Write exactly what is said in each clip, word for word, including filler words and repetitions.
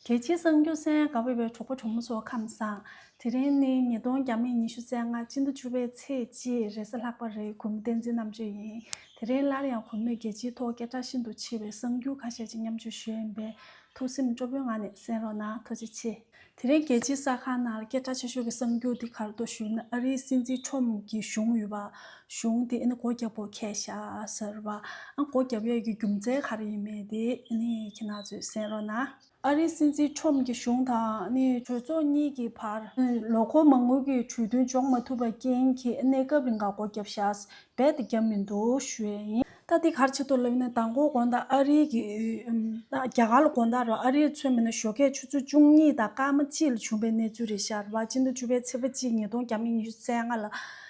རྒྱལ་སྤྱིའི་གསར་འགྱུར་གསན་ག་བ་ཡོད་པའི་གྲོགས་པོ་གྲོགས་མོ་ཚོ་ཁམས་བཟང་། དེ་རིང་ནི་ཉིས་སྟོང་ཉི་ཤུ་རྩ་ལྔ་སྤྱི་ཟླ་བཅུ་པའི་ཚེས་གཅིག་རེས་གཟའ་ལྷག་པ་རེད། གུས་མོ་བསྟན་འཛིན་རྣམ་དཔྱོད་ཡིན། དེ་རིང་སླར་ཡང་གུས་མོས་རྒྱལ་སྤྱིའི་ཐོག་སྐད་གྲགས་ཤིན་ཏུ་ཆེ་བའི་གསར་འགྱུར་ཁ་ཤས་ཅིག་མཉམ་སྤྱོད་ཞུས་ཡིན་པས། ཐུགས་སེམས་སྤྲོ་པོའི་ངང་ནས་གསན་རོགས་གནང་། ཐུགས་རྗེ་ཆེ། དེ་རིང་རྒྱལ་སྤྱིའི་གསར་ཁང་ནང་ལ་སྐད་གྲགས་ཆེ་ཤོས་ཀྱི་གསར་འགྱུར་འདི་ག་རེ་འདུག་ཞུས་ན། ཨ་རིའི་སྲིད་འཛིན་ཁྲོམ་གྱི་གཞུང་ཡོད་པ། གཞུང་དེ་ཨ་ནི་སྒོ་བརྒྱབ་པར་འཁེལ་བཞག་ཟེར་བ། ཨ་སྒོ་བརྒྱབ་ཡས་ཀྱི་རྒྱུ་མཚན་ག་རེ་ཡིན་མིན་དེ་ཨ་ནི་ཁྱེད་རང་ཚོས་གསན་རོགས་གནང་། ཨ་རིའི་སྲིད་འཛིན་ཁྲོམ་གྱི་གཞུང་དང་ཨ་ནི་གྲོས་ཚོགས་གཉིས་ཀྱི་བར་ལོ་འཁོར་མ་དངུལ་གྱི་གྲོས་མཐུན་འཇོག་མ་ཐུབ་པའི་རྐྱེན་གྱིས་གནས་སྐབས་རིང་ག་སྒོ་བརྒྱབ་བཞག་རྦད་དེ་བརྒྱབ་མི་འདུག་ཞུ་ཡས་ཡིན། ད་འདི་ག་རེ་བྱེད་དོ་ལབ་ན། མདང་དགོང་དགོང་དག་ཨ་རིའི་གི་ཨམ། ད་རྒྱ་གར་ལ་དགོང་དག་རེད། ཨ་རིར་མཚོན་པ་ན་ཞོགས་ཀས་ཆུ་ཚོད་བཅུ་གཉིས་དང་སྐར་མ་གཅིག་ལ་བྱུང་པའི་གནས་ཚུལ་རེད་ཤག་རེད་པ། སྤྱི་ཟླ་བཅུ་པའི་ཚེས་པ་གཅིག་ཉིས་སྟོང་ཉི་ཤུ་རྩ་ལྔ་ལ།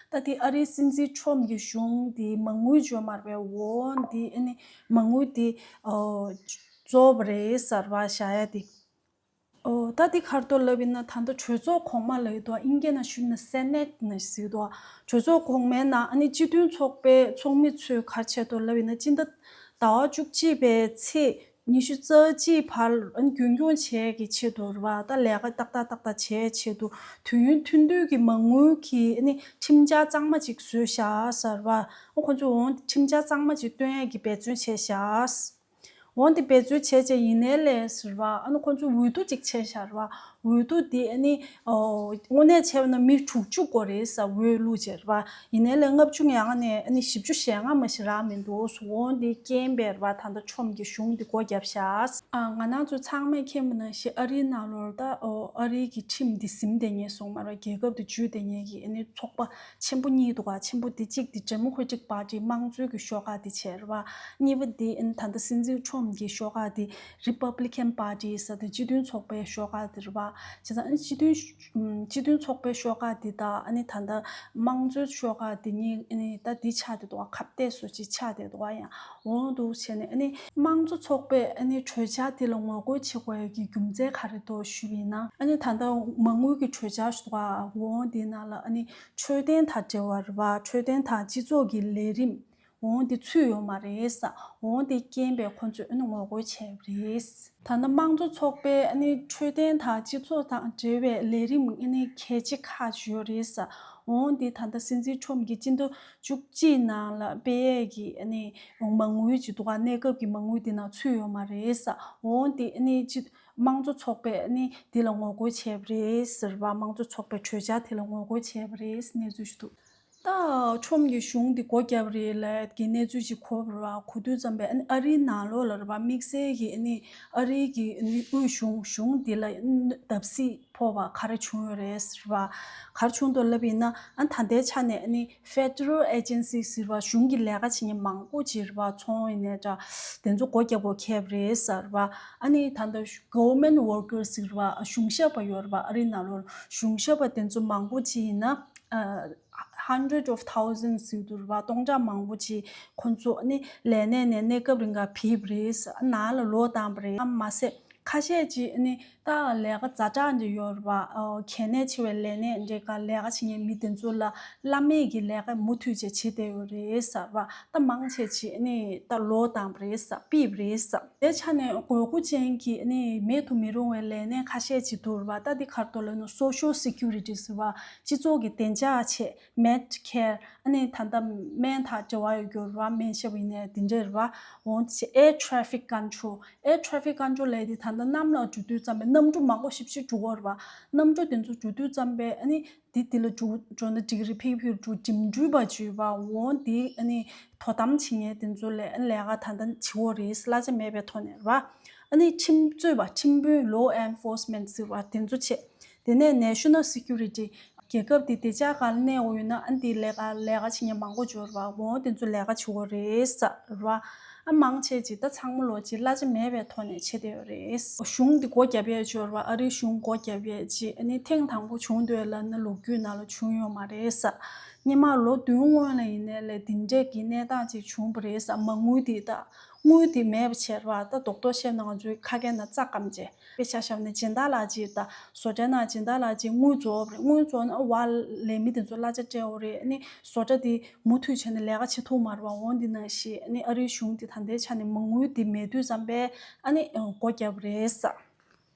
ད་འདི་ཨ་རིའི་སྲིད་འཛིན་ཁྲོམ་གྱི་གཞུང་འདི་མ་དངུལ་འཇོག་མ་རེད་པས། འོ་འདི་ཨ་ནི་མ་དངུལ་འདི་ཨོ་རྫོགས་པ་རེད་ཟེར་བ་བཞག་ཡ་དེ། ཨོ་ད་འདི་ག་རེ་འདུག་ལབ་ཡིན་ན། ད་ལྟ་གྲོས་ཚོགས་གོང་མ་ལབ་ཡོད་དོ། ཨིན་སྐད་ནང་ཞུས་ན་སེ་ནེ་ཊི་ནང་ཟེར་གྱི་འདུག་གྲོས་ཚོགས་གོང་མའི་ནང་ཨ་ནི་སྤྱི་མཐུན་ཚོགས་པའི་ཚོགས་མི་ཚོས་ག་རེ་བྱས་འདུག་ལབ་ཡིན་ན། སྤྱི་ཟླ་ཟླ་བ་བཅུ་གཅིག་པའི་ཚེས་ཉི་ཤུ་རྩ་གཅིག་བར་ཨ་ནི་རྒྱུན་འཁྱོངས་བྱེད་ཀྱི་ཆེད་དུ་རེད་པ། ད་ལས་ཀ་ཏག་ཏག་ཏག་ཏག་བྱེད་ཆེད་དུ་དུས་ཡུན་ཐུང་དུས་ཀྱི་མ་དངུལ་གྱི་ཨ་ནི་ཁྲིམས་འཆར་གཙང་མ་ཅིག་བཟོས་བཞག་ཟེར་བ། ཨ་ཁོ་ཚོས་འོང་ཁྲིམས་འཆར་གཙང་མ་ཅིག་བཏོན་ཡས་ཀྱི་འབད་བརྩོན་བྱས་བཞག་འོན་ཏེ་འབད་རྩོལ་བྱས་བྱས་ཡིན་ནའི་ལས་ཟེར་བ། ཨ་ནི་ཁོ་ཚོས་འོས་བསྡུ་ཅིག་བྱས་བཞག་རེད་བ། འོས་བསྡུ་དེ་ཨ་ནི་ཨོ་དངོས་གནས་བྱས་པ་ན་མི་དྲུག་ཅུ་སྐོར་རེད་ས། འོས་བླུགས་བྱས་རེད་བ། ཡིན་ནའི་ལས་ལྔ་བཅུ་ང་ལྔ་ནས་ཨ་ནི་བཞི་བཅུ་ཞེ་ལྔ་མ་ཞིག་རག་མི་འདུག་ཟེར། འོ་འདི་རྐྱེན་པས་རེད་བ། ད་ལྟ་ཁྲོམ་གྱི་གཞུང་འདི་སྒོ་བརྒྱབ་བཞག་ཨ་ང་རང་ཚོ་ཚང་མས་མཁྱེན་པ་ནང་བཞིན་ཨ་རིའི་ནང་ལོགས་ད་ཨོ་ཨ་རིའི་གི་ཁྲིམས་འདི་ཟིན་བསྡད་མཁན་སོང་མ་རེད། རྒྱལ་ཁབ་འདི་འཇུས་བསྡད་མཁན་གྱི་ཨ་ནི་ཚོགས་པ་ཆེན་པོ་གཉིས་འདུག་ག་ཆེན་པོ་དེ་གཅིག་དེ་Democratic Party དམངས་གཙོའི་གི་ཤོག་ཁག་དེ་བྱས་རེད་བ། གཉིས་པ་དེ་ཨ་ནི་ད་ལྟ་སྲིད་འཛིན་ཁྲོམ་གྱི་ཤོག་ཁག་དེ་Republican Party ཟེར་དེ་སྤྱི་མཐུན་ཚོགས་པའི་ཤོག་ཁག་དེ་རེད་བ། བྱས་ཙང་ཨ་ནི་སྤྱི་མཐུན་ཨམ་སྤྱི་མཐུན་ཚོགས་པའི་ཤོག་ཁག་དེ་དང་ཨ་ནི་ད་ལྟ་དམངས་གཙོའི་ཤོག་ཁག་དེ་གཉིས་ཨ་ནི་ད་དེ་ཆགས་བསྡད་འདུག་ག་ཁ་གཏད་བཟོ་ཅིག་ཆགས་བསྡད་འདུག་ག་ཡང་འོང་འདུག་བྱས་ནས། ཨ་ནི་དམངས་གཙོ་ཚོགས་པས་ཨ་ནི་གྲོས་འཆར་དེ་ལ་ངོ་རྒོལ་བྱེད་དགོས་ཡ་གི་རྒྱུ་མཚན་ག་རེ་འདུག་ཞུས་པ་ཡིན་ན། ཨ་ནི་ད་ལྟ་མ་དངུལ་གྱི་གྲོས་འཆར་ཞིག་འདུག་ག་འོང་དེའི་ནང་ལ་ཨ་ནི་འཕྲོད་བསྟེན་དང་འབྲེལ་བ་རེད་བ། འཕྲོད་བསྟེན་དང་སྤྱི་ཚོགས་ཀྱི་ལས་རིམ་འོང་དེ་ཚུད་ཡོད་མ་རེད་ས། འོང་དེ་རྐྱེན་པས་ཁོ་ཚོས་ཨ་ནི་ངོ་རྒོལ་བྱས་པ་རེད། ད་ལྟ་དམངས་གཙོ་ཚོགས་པས་ཨ་ནི་འཕྲོད་བསྟེན་དང་སྤྱི་ཚོགས་དང་འབྲེལ་བའི་ལས་རིམ་ཨ་ནི་གལ་ཆེ་ཁག་ཅིག་ཡོད་རེད་ས། འོང་དེ་ད་ལྟ་སྲིད་འཛིན་ཁྲོམ་གྱིས་སྤྱི་ཟླ་བཅུ་གཅིག་ནང་ལ་སྤེལ་ཡས་ཀྱི་ཨ་ནི་མ་དངུལ་ཅིག་འདུག་ག་གནས་སྐབས་ཀྱི་མ་དངུལ་དེ་ནང་ཚུད་ཡོད་མ་རེད་ས། འོང་དེ་ཨ་ནི་སྤྱི་དམངས་གཙོ་ཚོགས་པས་ཨ་ནི་དེ་ལ་ངོ་རྒོལ་བྱས་པ་རེད་ཟེར་བ། དམངས་གཙོ་ཚོགས་པའི་གྲོས་འཆར་དེ་ལ་ངོ་རྒོལ་བྱས་པ་རེད་གནས་ཚུལ་ཞིག་འདུག་ད་ཁྲོམ་གྱི་གཞུང་འདི་སྒོ་བརྒྱབ་རེད་ལབ་ཀྱི་གནས་ཚུལ་ཅིག་གོ་བ་རེད་བ། གོ་དུས་ཙམ་པས་ཨ་ནི་ཨ་རིའི་ནང་ལོགས་ལ་རེད་བ། དམིགས་བསལ་གྱི་ཨ་ནི་ཨ་རིའི་གི་ཨ་ནི་དབུས་གཞུང་གཞུང་འདི་ལ་བརྡབ་གསིག་ཕོག་པ་ག་རེ་བྱུང་ཡོད་རེད་ཟེར་བ། ག་རེ་བྱུང་འདུག་ལབ་ཡིན་ན། ཨ་ད་ལྟའི་ཆ་ནས་ཨ་ནི་Federal Agency ཟེར་བ་གཞུང་གི་ལས་ཀ་བྱེད་མཁན་མང་པོ་ཅིག་རེད་བ། ཚོང་ཡིན་ནའི་འདྲ་དེ་ཚོ་སྒོ་བརྒྱབ་པར་འཁེལ་བ་རེད་ཟེར་བ། ཨ་ནི་ད་ལྟ་Government Workers ཟེར་བ་གཞུང་ཞབས་པ་ཡོད་རེད་བ། ཨ་རིའི་ནང་ལོགས་གཞུང་ཞབས་པ་དེ་ཚོ་མང་པོ་ཅིག་ཡིན་ན་ཨ་hundred of thousands ཟེར་དུས་རེད་བ། སྟོང་ཕྲག་མང་པོ་ཅིག་ཁོ་ཚོ་ཨ་ནི་ལས་གནས་ནས་གནས་སྐབས་རིང་ག་ཕུད་པ་རེད། ནང་ལ་ལོག་བཏང་པ་རེད། ཨ་མ་ཟད་ཁ་ཤས་ཅིག་ཨ་ནི་ད་ལས་ཀ་ཛ་དྲག་འདྲ་ཡོད་རེད་བ། ཨོ་གལ་གནད་ཆེ་བའི་ལས་གནས་འདྲ་ག་ལས་ཀ་བྱེད་མཁན་མི་དེ་ཚོ་ལ་བླ་མེད་ཀྱི་ལས་ཀ་མུ་མཐུད་བྱས་བྱེད་བསྡད་ཡོད་རེད་ཟེར་བ། ད་མང་ཆེ་ཅིག་ཨ་ནི་ད་ལོག་བཏང་པ་རེད་ཟེར། ཕུད་པ་རེད་ཟེར། དེ་ཆ་ནས་དགོས་མཁོ་ཅན་གྱི་ཨ་ནི་མེད་དུ་མི་རུང་བའི་ལས་གནས་ཁ་ཤས་ཅིག་འདུག་རེད་བ། ད་འདི་ག་རེ་འདུག་ལབ་ན་Social Security ཟེར་བ། སྤྱི་ཚོགས་ཀྱི་བདེ་འཇགས་ཆེད། Medicare ཨ་ནི་ད་ལྟ་སྨན་དང་འབྲེལ་བ་ཡོད་རྒྱུ་རེད་བ། སྨན་ཞབས་ཡིན་ནའི་དེ་འདྲ་རེད་བ། འོང་ཆེ། Air Traffic Control། Air Traffic Control ལབ་དེ་ད་ལྟ་གནམ་ལ་འགྲོ་དུས་ཙམ་པའི་གནམ་གྲུ་མང་པོ་ཞེ་པོ་ཅིག་འགྲོ་གི་ཡོད་རེད་བ། གནམ་གྲུ་དེ་ཚོ་འགྲོ་དུས་ཙམ་པའི་ཨ་ནི་འདི་འདི་ལ་འགྲོ་འགྲོ་ན་འགྲིག་གི་རེད། ཕིག་ཕིག་འགྲོ་འགྲིམ་འགྲུལ་པ་ཅིག་ཡོད་པ། འོང་འདི་ཨ་ནི་དོ་དམ་བྱེད་མཁན་དེ་ཚོ་ལས་ལས་ཀ་ད་ལྟ་བྱེད་ཀྱི་ཡོད་རེད། གླ་ཆ་མེད་པའི་ཐོག་ནས་རེད་བ། ཨ་ནི་ཁྲིམས་རྩོད་པ། ཁྲིམས་དཔོན། Law Enforcement ཟེར་བ་དེ་ཚོ་བྱས། དེ་ནས་National Security། རྒྱལ་ཁབ་དེ་བདེ་འཇགས་སྒང་ལ་གནས་དགོས་ཡོད་ན་ཨ་ནི་དེ་ལས་ཀ་ལས་ཀ་བྱེད་མཁན་མང་པོ་ཅིག་ཡོད་རེད་བ། འོ་དེ་ཚོ་ལས་ཀ་བྱེད་ཀྱི་ཡོད་རེད་ཟེར་བ། ཨ་མང་ཆེ་ཅིག་ད་ཚང་མ་ལོག་ཅིག་གླ་ཆ་མེད་པའི་ཐོག་ནས་བྱེད་བསྡད་ཡོད་རེད། གཞུང་འདི་སྒོ་བརྒྱབ་ཡས་ཅིག་ཡོད་རེད་བ། ཨ་རིའི་གཞུང་སྒོ་བརྒྱབ་ཡས་ཅིག་ཨ་ནི་ཐེངས་དང་པོ་བྱུང་འདུག་ལབ་ན་ལོ་རྒྱུས་ནང་ལ་བྱུང་ཡོད་མ་རེད་ཟེར། སྔོན་མ་ལོ་བདུན་སྔོན་ལ་ཡིན་ནའི་ལས་འདི་འདྲས་ཀྱི་གནས་སྟངས་ཅིག་བྱུང་བ་རེད་ཟེར། མ་དངུལ་འདི་ད་དངུལ་འདི་མེད་པ་བྱས་རེད་བ། ད་རྡོག་རྡོག་བཤད་ན་ང་ཚོའི་ཁ་སྐད་ནང་རྩ་སྐམ་བྱས། དཔེ་ཆ་བཞག་ན་སྦྱིན་བདག་ལགས་ཅིག་དང་བཟོ་གྲྭའི་ནང་སྦྱིན་བདག་ལགས་ཅིག་དངུལ་རྫོགས་པ་རེད། དངུལ་རྫོགས་ན་ཨ་བ་ལས་མི་དེ་ཚོ་གླ་ཆ་སྤྲད་ཡོད་རེད། ཨ་ནི་བཟོ་གྲྭ་དེ་མུ་མཐུད་བྱས་ནས་ལས་ཀ་བྱེད་ཐུབ་མ་རེད་བ། འོ་འདི་ནང་བཞིན་ཨ་ནི་ཨ་རིའི་གཞུང་དེ་ད་ལྟའི་ཆ་ནས་མ་དངུལ་དེ་མེད་དུས་ཙམ་པས་ཨ་ནི་སྒོ་བརྒྱབ་པ་རེད་ཟེར།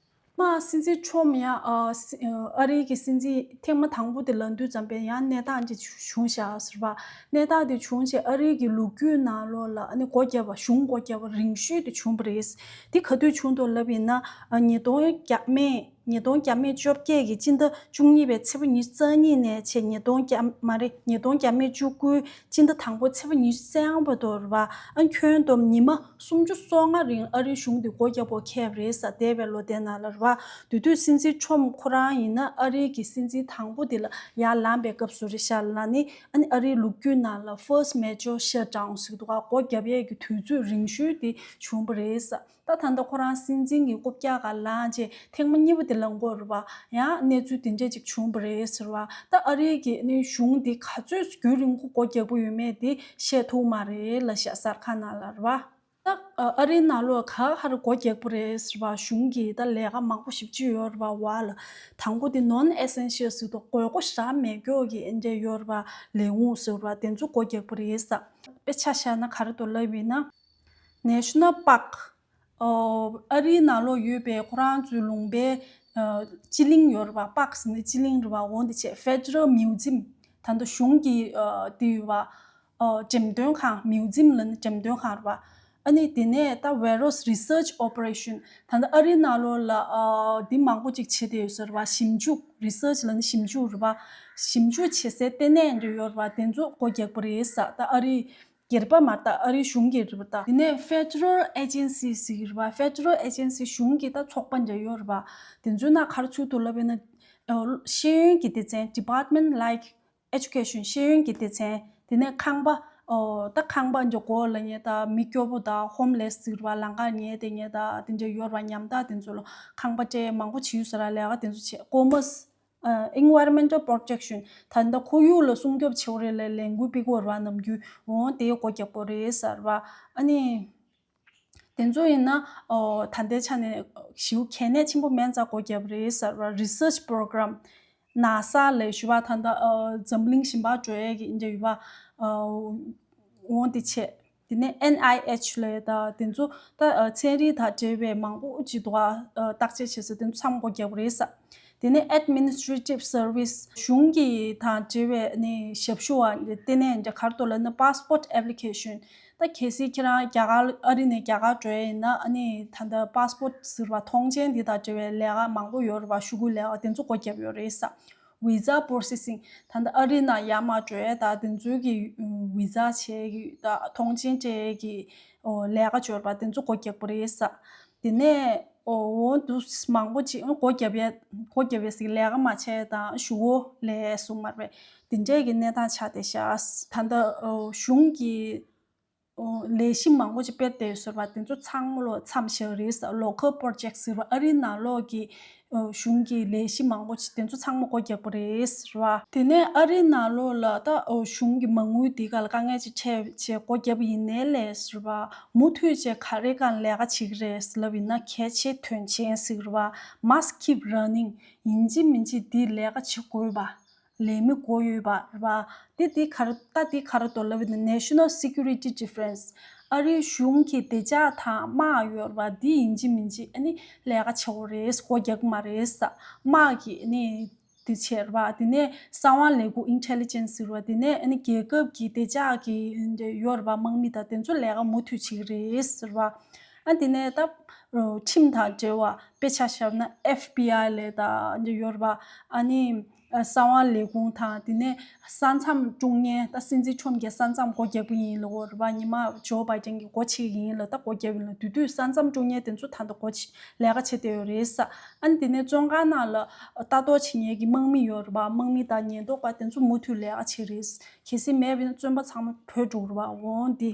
སྲིད་འཛིན་ཁྲོམ་ཡང་ཨ་སི་ཨ་རིའི་གི་སྲིད་འཛིན་ཐེངས་མ་དང་པོ་དེ་ལ་འདུས་ཙམ་པས་ཡང་གནས་སྟངས་ཅིག་བྱུང་བཞག་ཟེར་བ། གནས་སྟངས་དེ་བྱུང་རྗེས་ཨ་རིའི་གི་ལོ་རྒྱུས་ནང་ལོགས་ལ་ཨ་ནི་སྒོ་བརྒྱབ་པ་གཞུང་སྒོ་བརྒྱབ་པ་རིང་ཤོས་དེ་བྱུང་བ་རེད། དེ་ག་དུས་བྱུང་འདུག་ལབ་ཡིན་ན་ཨ་ཉིས་སྟོང་བརྒྱ་མེད་ཉིས་སྟོང་བརྒྱ་མེད་བཅོ་བརྒྱད་ཀྱི་སྤྱི་ཟླ་བཅུ་གཉིས་པའི་ཚེས་པ་ཉི་ཤུ་རྩ་གཉིས་ནས་བྱས་ཉིས་སྟོང་བརྒྱ་མ་རེད་ཉིས་སྟོང་བརྒྱ་མེད་བཅུ་དགུའི་སྤྱི་ཟླ་དང་པོ་ཚེས་པ་ཉི་ཤུ་རྩ་ལྔ་བར་དུ་རེད་བ། ཨ་ཁྱོན་བསྡོམས་ཉི་མ་སུམ་ཅུ་སོ་ལྔ་རིང་ཨ་རིའི་གཞུང་དེ་སྒོ་བརྒྱབ་པ་འཁེལ་བ་རེད་ཟེར། འདས་པའི་ལོ་དེ་ནང་ལ་རེད་བ། དེ་དུས་སྲིད་འཛིན་ཁྲོམ་ཁོ་རང་ཡིན་ན་ཨ་རིའི་གི་སྲིད་འཛིན་དང་པོ་དེ་ལ་ཡར་ལངས་པའི་སྐབས་སུ་རེད་ཤག་ལ་ནི་ཨ་ནི་ཨ་རིའི་ལོ་རྒྱུས་ནང་ལ་first major shutdown ཟེར་གྱི་འདུག་ག་སྒོ་བརྒྱབ་ཡས་ཀྱི་དུས་ཚོད་རིང་ཤོས་དེ་བྱུང་བ་རེད་ཟེར། ད་ད་ལྟ་ཁོ་རང་སྲིད་འཛིན་གྱི་རྐུབ་བཀྱག་ག་ལངས་རྗེས་ཐེངས་མ་གཉིས་པ་དེ་ལ་འགོར་བ་ཡང་གནས་ཚུལ་དེ་འདྲས་ཅིག་བྱུང་བ་རེད་ཟེར་བ། ད་ཨ་རིའི་གི་ནི་གཞུང་འདི་ག་ཚོད་རྒྱུན་རིང་པོ་སྒོ་རྒྱག་པོ་ཡོད་མེད་དེ་བཤད་ཐུབ་མ་རེད་ལ་ཤག་གསར་ཁང་ནང་ལ་རེད་བ། ད་ཨ་རིའི་ནང་ལོགས་ག་ཧར་སྒོ་རྒྱག་པོ་རེད་ཟེར་བ་གཞུང་གིས་ད་ལས་ཀ་མང་པོ་ཞིབ་ཅིག་ཡོད་རེད་བ། བ་ལ་དང་པོ་དེ་non essential ཟེར་དུ་དགོས་མཁོ་ཞེ་དྲག་མེད་མཁན་གྱི་འདྲ་ཡོད་རེད་བ། ལས་ཁུངས་ཟེར་བ་དེ་ཚོ་སྒོ་རྒྱག་པོ་རེད་ཟེར། དཔེ་ཆ་བཞག་ན་ག་རེ་འདུག་ལབ་ཡིན་ན། National Park ཨ་རིའི་ནང་ལོགས་ཡོད་པའི་ཁོ་རང་ཚོའི་ལུང་པའི་ཨ་སྤྱི་གླིང་ཡོད་རེད་བ། Parks ནི་སྤྱི་གླིང་རེད་བ། འོ་འདི་བྱས་Federal Museum ད་ལྟ་གཞུང་གི་ཨ་དེ་ཡོད་བ། ཨ་འགྲེམས་སྟོན་ཁང་། Museum ལ་ནི་འགྲེམས་སྟོན་ཁང་རེད་བ། ཨ་ནི་དེ་ནས་ད་Various Research Operation ད་ལྟ་ཨ་རིའི་ནང་ལོགས་ལ་ཨ་འདི་མང་པོ་ཅིག་བྱེད་བསྡད་ཡོད་ས་རེད་བ། ཞིབ་འཇུག research ལ་ནི་ཞིབ་འཇུག་རེད་བ། ཞིབ་འཇུག་བྱེད་སའི་ལྟེ་གནས་འདྲ་ཡོད་རེད་བ། དེ་ཚོ་སྒོ་རྒྱག་པ་རེད་ཟེར། ད་ཨ་རིའི་སྒེར་པ་མ་རེད་ད། ཨ་རིའི་གཞུང་གི་རེད་པ་ད། དེ་ནས་Federal Agency ཟེར་གྱི་རེད་པ། Federal Agency གཞུང་གི་ད་ཚོགས་པ་འདྲ་ཡོད་རེད་པ། དེ་ཚོའི་ནང་ག་རེ་ཚུད་འདུག་ལབ་ཡིན་ན། ཤེས་ཡོན་གྱི་སྡེ་ཚན། Department like Education ཤེས་ཡོན་གྱི་སྡེ་ཚན། དེ་ནས་ཁང་པ། ཨོ་ད་ཁང་པ་འདྲ་སྒོ་ལ་ཉལ་ད་མི་སྐྱོ་པོ་ད་homeless ཟེར་གྱི་རེད་པ། ལམ་ཁར་ཉལ་ཏེ་ཉལ་ད་དེ་འདྲ་ཡོད་རེད་པ། ཉམ་ཐག་དེ་ཚོ་ལ་ཁང་པ་སྤྲད། མང་པོ་བྱེད་ཡོད་ས་རེད། ལས་ཀ་དེ་ཚོ་བྱེད། Commerce ཨ་Environmental Protection ད་ལྟ་ཁོར་ཡུག་ལ་སྲུང་སྐྱོབ་བྱེད་དགོས་རེད་ལ་ལས་འགུལ་སྤེལ་དགོས་རེད་པ། ནམ་རྒྱུན་འོང་དེ་སྒོ་རྒྱག་དགོས་རེད་ཟེར་བ། ཨ་ནི་དེ་ཚོ་ཡིན་ན་ཨོ་ད་ལྟའི་ཆ་ནས་ཞེ་པོ་གལ་གནད་ཆེན་པོ་མིན་ཙང་སྒོ་རྒྱབ་རེད་ཟེར་བ། Research Program NASA ལས་ཞུ་བ་ད་ལྟ་ཨ་འཛམ་གླིང་ཞིང་པར་འགྲོ་ཡས་ཀྱི་འདྲ་ཡོད་པ། ཨ་འོང་དེ་བྱས། དེ་ནས་N I H ལས་ད་དེ་ཚོ་ད་ཨ་ཚན་རིག་དང་འབྲེལ་བའི་མང་པོ་ཅིག་འདུག་ཨ། བརྟག་དཔྱད་བྱེད་ས་དེ་ཚོ་ཚང་མ་སྒོ་རྒྱག་པ་རེད་ཟེར། དེ་ནས་Administrative Service གཞུང་གི་དང་འབྲེལ་བའི་ནི་ཞབས་ཞུ་བ་ལྟེ་གནས་འདྲ་ག་རེ་འདུག་ལབ་ན་Passport Application ད་གལ་སྲིད་ཁྱེད་རང་རྒྱ་གར་ཨ་རི་ནས་རྒྱ་གར་འགྲོ་ཡས་ཡིན་ན་ཨ་ནི་ད་ལྟ་Passport ཟེར་བ་ཐོངས་མཆན་འདི་དང་འབྲེལ་བའི་ལས་ཀ་མང་པོ་ཡོད་རེད་བ། ཤོག་གུའི་ལས་ཀ་དེ་ཚོ་སྒོ་རྒྱབ་ཡོད་རེད་ཟེར། Visa Processing ད་ལྟ་ཨ་རི་ནང་ཡར་མར་འགྲོ་ཡས་ད་དེ་ཚོའི་གི་Visa བྱས་ཀྱི་ད་ཐོངས་མཆན་སྤྲད་ཀྱི་ལས་ཀ་འབྱོར་བ་དེ་ཚོ་སྒོ་རྒྱག་པ་རེད་ཟེར། དེ་ནས་འོ་འདུག་མང་པོ་ཅིག་སྒོ་རྒྱབ་ཡས་སྒོ་རྒྱབ་ཡས་ཟིག་ལས་ཀ་མ་བྱས་དང་ཞུ་བོ་ལས་གསུངས་མ་རེད། དེ་འདྲས་ཀྱི་གནས་སྟངས་ཆགས་བསྡད་ཤག་ད་ལྟ་གཞུང་གི་ལས་གཞི་མང་པོ་ཅིག་སྤེལ་བསྡད་ཡོད་ཟེར་བ་དེ་ཚོ་ཚང་མ་ལོ་མཚམས་བཞག་རེད་ཟེར། Local Project ཟེར་བ་ཨ་རིའི་ནང་ལོགས་ཀྱི་གཞུང་གི་ལས་གཞི་མང་པོ་ཅིག་དེ་ཚོ་ཚང་མ་སྒོ་རྒྱག་པ་རེད་ཟེར་བ། དེ་ནས་ཨ་རིའི་ནང་ལོགས་ལ་ད་གཞུང་གི་མ་དངུལ་འདི་ག་ལ་དཀའ་ངལ་ཅིག་འཕྲད་བྱས་སྒོ་བརྒྱབ་ཡིན་ནའི་ལས་ཟེར་བ་མུ་མཐུད་བྱས་ག་རེ་གང་ལས་ཀ་བྱེད་ཀྱི་རེད་ལབ་ཡིན་ན་གལ་ཆེ་དོན་ཆེན་ཟེར་བ་Must keep running ཡིན་གཅིག་མིན་གཅིག་འདི་ལས་ཀ་བྱེད་དགོས་པ། ལས་མི་དགོས་ཡོད་པ་རེད་བ། དེ་དེ་ག་རེ་ད་དེ་ག་རེ་འདུག་ལབ་ཡིན་ན་National Security Defense ཨ་རིའི་གཞུང་གི་བདེ་འཇགས་དང་དམག་ཡོད་རེད་བ། དེ་ཡིན་གཅིག་མིན་གཅིག་ཨ་ནི་ལས་ཀ་བྱེད་དགོས་རེད། སྒོ་རྒྱག་གི་མ་རེད་ས། དམག་གི་ཨ་ནི་དེ་བྱས་རེད་བ། དེ་ནས་གསང་བ་ལས་ཁུངས་Intelligence ཟེར་བ། དེ་ནས་ཨ་ནི་རྒྱལ་ཁབ་ཀྱི་བདེ་འཇགས་ཀྱི་ཡོད་རེད་བ། དམག་མི་དང་དེ་ཚོ་ལས་ཀ་མུ་མཐུད་བྱེད་ཀྱི་རེད་ཟེར་བ། ཨ་དེ་ནས་ད་ཁྲིམས་དང་འབྲེལ་བ་དཔེ་ཆ་བཞག་ན་F B I ལས་ད་འདི་ཡོད་རེད་བ། ཨ་ནི་གསང་བ་ལས་ཁུངས་དང་དེ་ནས་ས་མཚམས་དཀྲུག་མཁན་ད་སྲིད་འཛིན་ཁྲོམ་གྱི་ས་མཚམས་སྒོ་རྒྱག་པ་ཡིན་ལབ་ཡོད་རེད་བ། ཉི་མ་ཇོ་བྷའི་ཌེན་གྱིས་སྒོ་ཕྱེ་གི་ཡིན་ལབ། ད་སྒོ་རྒྱབ་ཡིན་ལབ། དེ་དུས་ས་མཚམས་དཀྲུག་མཁན་དེ་ཚོ་ད་ལྟ་སྒོ་ཕྱེ་ལས་ཀ་བྱེད་བསྡད་ཡོད་རེད་ས། ཨ་ནི་དེ་ནས་བཙོན་ཁང་ནང་ལ་ལྟ་རྟོག་བྱེད་མཁན་གྱི་དམག་མི་ཡོད་རེད་བ། དམག་མི་དང་ཉེན་རྟོག་པ་དེ་ཚོ་མུ་མཐུད་ལས་ཀ་བྱེད་རེད། གལ་སྲིད་མེད་པ་ཡིན་ན་བཙོན་པ་ཚང་མ་བྲོས་འགྲོ་གི་རེད་བ། འོང་དེ།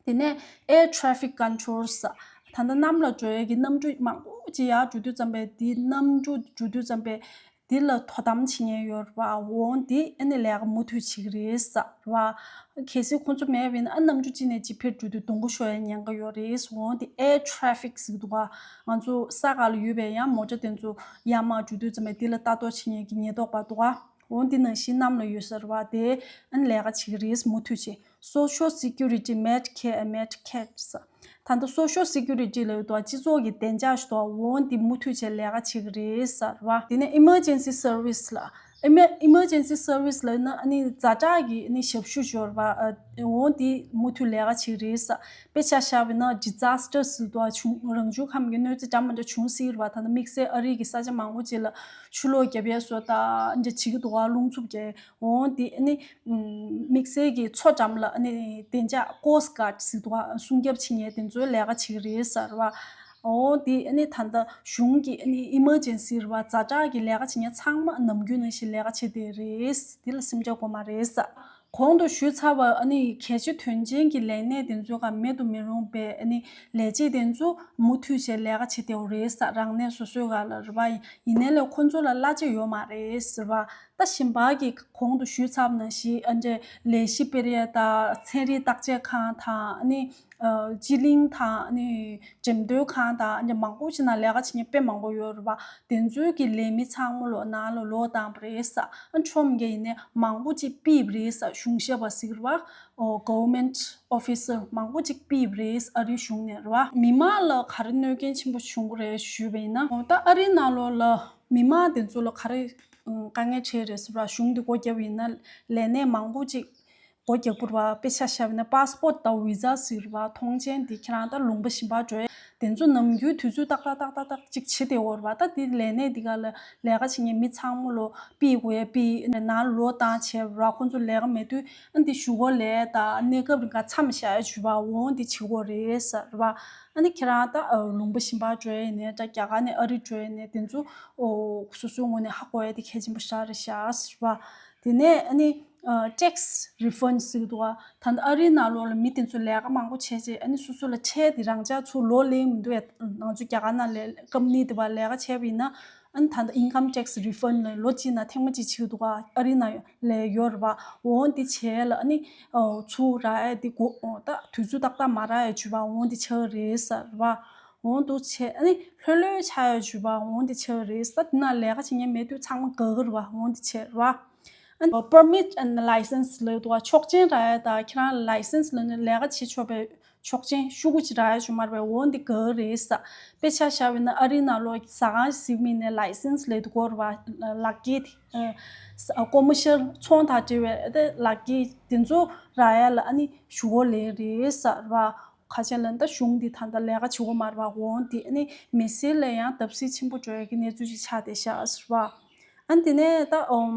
དེ་ནས་Air Traffic Controls ད་ལྟ་གནམ་ལ་འགྲོ་ཡས་ཀྱི་གནམ་གྲུ་མང་པོ་ཅིག་ཡར་འགྲོ་དུས་ཙམ་པས་དེ་གནམ་གྲུ་འགྲོ་དུས་ཙམ་པས་དེ་ལ་དོ་དམ་བྱེད་མཁན་ཡོད་རེད་བ། འོང་དེ་ཨ་ནི་ལས་ཀ་མུ་མཐུད་བྱེད་ཀྱི་རེད་ཟེར་བ། གལ་སྲིད་ཁོང་ཚོ་མེད་པ་ཡིན་ན་ཨ་གནམ་གྲུ་གཅིག་ནས་གཅིག་ཕེབས་འགྲོ་དུས་སྡུག་པོ་ཤོར་ཡས་ཉེན་ཁ་ཡོད་རེད། འོང་དེ་Air Traffic ཟེར་གྱི་འདུག་ག་ང་ཚོ་ས་ག་ལ་ཡོད་པའི་ཡང་མོ་ཊ་དེ་ཚོ་ཡར་མར་འགྲོ་དུས་ཙམ་པས་དེ་ལ་ལྟ་རྟོག་བྱེད་མཁན་གྱི་ཉེན་རྟོག་པ་འདུག་ག་འོང་དེ་ནང་བཞིན་གནམ་ལ་ཡོད་ཟེར་བ་དེ་ཨ་ནི་ལས་ཀ་བྱེད་ཀྱི་རེད། མུ་མཐུད་བྱེད། Social Security Medicare and Medicaid ད་ ད་ལྟ་Social Security་ལབ་དུས་སྤྱི་ཚོགས་ཀྱི་བདེ་འཇགས་ཞུ་དུས་འོ་འདི་མུ་མཐུད་བྱས་ལས་ཀ་བྱེད་ཀྱི་རེད་ཟེར་བ། དེ་ནས་Emergency Service་ལ། Emer- Emergency Service་ལབ་ན་ཨ་ནི་ཛ་དྲག་གི་ཨ་ནི་ཞབས་ཞུ་སྦྱོར་བ་ཨ་འོ་འདི་མུ་མཐུད་ལས་ཀ་བྱེད་ཀྱི་རེད་ཟེར། དཔེ་ཆ་བཞག་པ་ཡིན་ན་Disaster་ཟེར་དུས་བྱུང་རང་བྱུང་ཁམས་ཀྱི་གནོད་འཚེ་འདྲ་མི་འདྲ་བྱུང་སྲིད་རེད་བ། ད་ལྟ་དམིགས་བསལ་ཨ་རི་གི་ས་ཆ་མང་པོ་ཅིག་ལ་ཆུ་ལོག་བརྒྱབ་ཡས་བཟོ་ད་འདྲ་བྱེད་ཀྱི་འདུག་ག་རླུང་འཚུབ་རྒྱག་འོ་འདི་ཨ་ནི་དམིགས་བསལ་གྱི་མཚོ་འགྲམ་ལ་ཨ་ནི་བདེ་འཇགས་Coast Guard་ཟེར་དུས་སྲུང་སྐྱོབ་བྱེད་མཁན་དེ་ཚོའི་ལས་ཀ་བྱེད་ཀྱི་རེད་ཟེར་བ། འོ་འདི་ཨ་ནི་ད་ལྟ་གཞུང་གི་ཨ་ནི་Emergency་རེད་བ། ཛ་དྲག་གི་ལས་ཀ་བྱེད་མཁན་ཚང་མ་ནམ་རྒྱུན་ནང་བཞིན་ལས་ཀ་བྱེད་བསྡད་རེད། འདི་ལ་སེམས་ཆགས་དགོས་མ་རེད་ཟེར། གོང་དུ་ཞུས་ཚར་བ་ཨ་ནི་གལ་ཆེ་དོན་ཆེན་གྱི་ལས་གནས་དེ་ཚོ་ག་མེད་དུ་མི་རུང་པའི་ཨ་ནི་ལས་བྱེད་དེ་ཚོ་མུ་མཐུད་བྱས་ལས་ཀ་བྱེད་བསྡད་ཡོད་རེད་ཟེར། རང་གནས་སོ་སོའི་ག་ལ་རེད་བ། ཡིན་ནའི་ལས་ཁོ་ཚོ་ལ་གླ་ཆ་ཡོད་མ་རེད་ཟེར་བ། ད་གཞན་པ་གི་གོང་དུ་ཞུས་ཚར་བ་ནང་བཞིན་ཨ་འདྲས་ལས་གཞི་སྤེལ་ཡས་དང་ཚན་རིག་བརྟག་དཔྱད་ཁང་དང་ཨ་ནི་ཨ་སྤྱི་གླིང་དང་ཨ་ནི་འགྲེམས་སྟོན་ཁང་དང་ཨ་འདྲས་མང་པོ་ཞིག་ནང་ལས་ཀ་བྱེད་མཁན་དཔེ་མང་པོ་ཡོད་རེད་བ། དེ་ཚོའི་གི་ལས་མི་ཚང་མ་ལོ་ནང་ལ་ལོག་བཏང་བ་རེད་ཟེར། ཨ་ཁྲོམ་གི་ཡིན་ནའི་མང་པོ་ཅིག་ཕུད་པ་རེད་ཟེར། གཞུང་ཞབས་པ་ཟེར་གི་རེད་བ། ཨོ་Government Officer་མང་པོ་ཅིག་ཕུད་པ་རེད་ཨ་རིའི་གཞུང་ནས་རེད་བ། མི་མང་ལ་ག་རེ་གནོད་སྐྱོན་ཆེན་པོ་བྱུང་གི་རེད་ཞུས་པ་ཡིན་ན། ཨོ་ད་ཨ་རིའི་ནང་ལོགས་ལ་མི་མང་དེ་ཚོ་ལ་ག་རེ་ཨ་དཀའ་ངལ་འཕྲད་རེད་ཟེར་བ། གཞུང་འདི་སྒོ་བརྒྱབ་པ་ཡིན་ན་ལས་གནས་མང་པོ་ཅིག་སྒོ་རྒྱག་པ་རེད་བ། དཔེ་ཆ་བཞག་པ་ཡིན་ན་Passport་དང་Visa་ཟེར་བ། ཐོངས་མཆན་འདི་ཁྱེད་རང་ད་ལུང་པ་གཞན་པར་འགྲོ་ཡས་དེ་ཚོ་ནམ་རྒྱུན་དུས་ཚོད་ཏག་ཏག་ཏག་ཏག་ཏག་ཅིག་བྱེད་བསྡད་ཡོད་རེད་བ། ད་དེ་ལས་གནས་འདི་ག་ལ་ལས་ཀ་བྱེད་མཁན་མི་ཚང་མ་ལོ་ཕུད་དགོས་ཡས་ཕུད་ནང་ལོག་བཏང་བྱས་ར། ཁོང་ཚོ་ལས་ཀ་མེད་དུས་ཨ་འདི་གཞུག་གུ་ལས་ད་གནས་སྐབས་རིང་ག་མཚམས་བཞག་ཡས་བྱུས་པ་འོ་འདི་བྱེད་དགོས་རེད་ཟེར་བ། ཨ་ནི་ཁྱེད་རང་ད་ལུང་པ་གཞན་པར་འགྲོ་ཡས་ནས་ད་རྒྱ་གར་ནས་ཨ་རི་འགྲོ་ཡས་ནས་དེ་ཚོ་ཨོ་སོ་སོའི་ངོས་ནས་ཧ་གོ་ཡས་དེ་གལ་ཆེན་པོ་ཞེ་དྲག་རེད་ཤག་ཟེར་བ། དེ་ནས་ཨ་ནི་ཨ་tax refund་ཟེར་གི་འདུག་ག་ད་ལྟ་ཨ་རིའི་ནང་ལོགས་ལ་མི་དེ་ཚོ་ལས་ཀ་མང་པོ་བྱས་རྗེས་ཨ་ནི་སོ་སོ་ལ་ཁྲལ་དེ་རང་འཇགས་ཚུར་ལོག་ལེན་མི་འདུག་ཡ། ང་ཚོ་རྒྱ་གར་ནང་ལས་company་དེ་བ་ལས་ཀ་བྱས་པ་ཡིན་ན་ཨ་ནི་ད་ལྟ་income tax refund་ལ་ལོ་གཅིག་ནང་ཐེངས་མ་གཅིག་བྱེད་ཀྱི་འདུག་ག་ཨ་རིའི་ནང་ལས་ཡོད་རེད་བ། འོ་འདི་བྱས་ལ་ཨ་ནི་ཨོ་ཚུར་རག་ཡ་དེ་གོ་ཨོ་ད་དུས་ཚོད་ཏག་ཏག་མ་རག་ཡ་བྱུས་པ་འོ་འདི་ཆགས་རེད་ཟེར་བ། འོ་འདུག་བྱས་ཨ་ནི་ལྷོད་ལྷོད་ཆགས་ཡ་བྱུས་པ་འོ་འདི་ཆགས་རེད་ཟེར། ད་དེ་ན་ལས་ཀ་བྱེད་མཁན་མེད་དུས་ཚང་མ་དགའ་གི་རེད་བ། འོ་འདི་བྱས་རེད་བ། ཨ་ནི་permit and license་ལབ་འདུག་ག་ཆོག་མཆན་རག་ཡ་ད་ཁྱེད་རང་license་ལབ་ན་ལས་ཀ་བྱེད་ཆོག་པའི་ཆོག་མཆན་ཤོག་གུ་ཅིག་རག་ཡ་བྱུང་མ་རེད་པས། འོ་འདི་དགའ་གི་རེད་ཟེར། དཔེ་ཆ་བཞག་པ་ཡིན་ན་ཨ་རིའི་ནང་ལོགས་ཟ་ཁང་ཞིག་ཟིན་པ་ཡིན་ནའི་license་ལབ་འདུག་ག་རེད་བ། ལག་འཁྱེར་དེ་ཨ་ཀོ་མར་ཤལ་ཚོང་དང་འབྲེལ་བའི་དེ་ལག་འཁྱེར་དེ་ཚོ་རག་ཡ་ལ་ཨ་ནི་ཞུ་གོ་ལེན་རེད་ཟེར་བ། ཁ་ཆེ་ལ་ད་གཞུང་འདི་ད་ལྟ་ལས་ཀ་བྱེད་དགོས་མ་རེད་པ། འོང་འདི་ཨ་ནི་མི་སེར་ལ་ཡང་བརྡབ་གསིག་ཆེན་པོ་འགྲོ་ཡ་གི་གནས་ཚུལ་ཅིག་ཆགས་བསྡད་ཤག་ཟེར་བ། ཨ་ནི་དེ་ནས་ད་ཨོམ་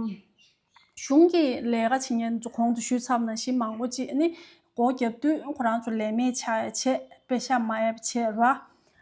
གཞུང་གི་ལས་ཀ་བྱེད་མཁན་ཚོ་གོང་དུ་ཞུས་ཚར་བ་ནང་བཞིན་མང་པོ་ཅིག་ཨ་ནི་སྒོ་བརྒྱབ་དུས་ཁོ་རང་ཚོ་ལས་མེད་ཆགས་ཡ་བྱས། པེ་ཤག་མ་ཡོད་པ་བྱས་རེད་པ།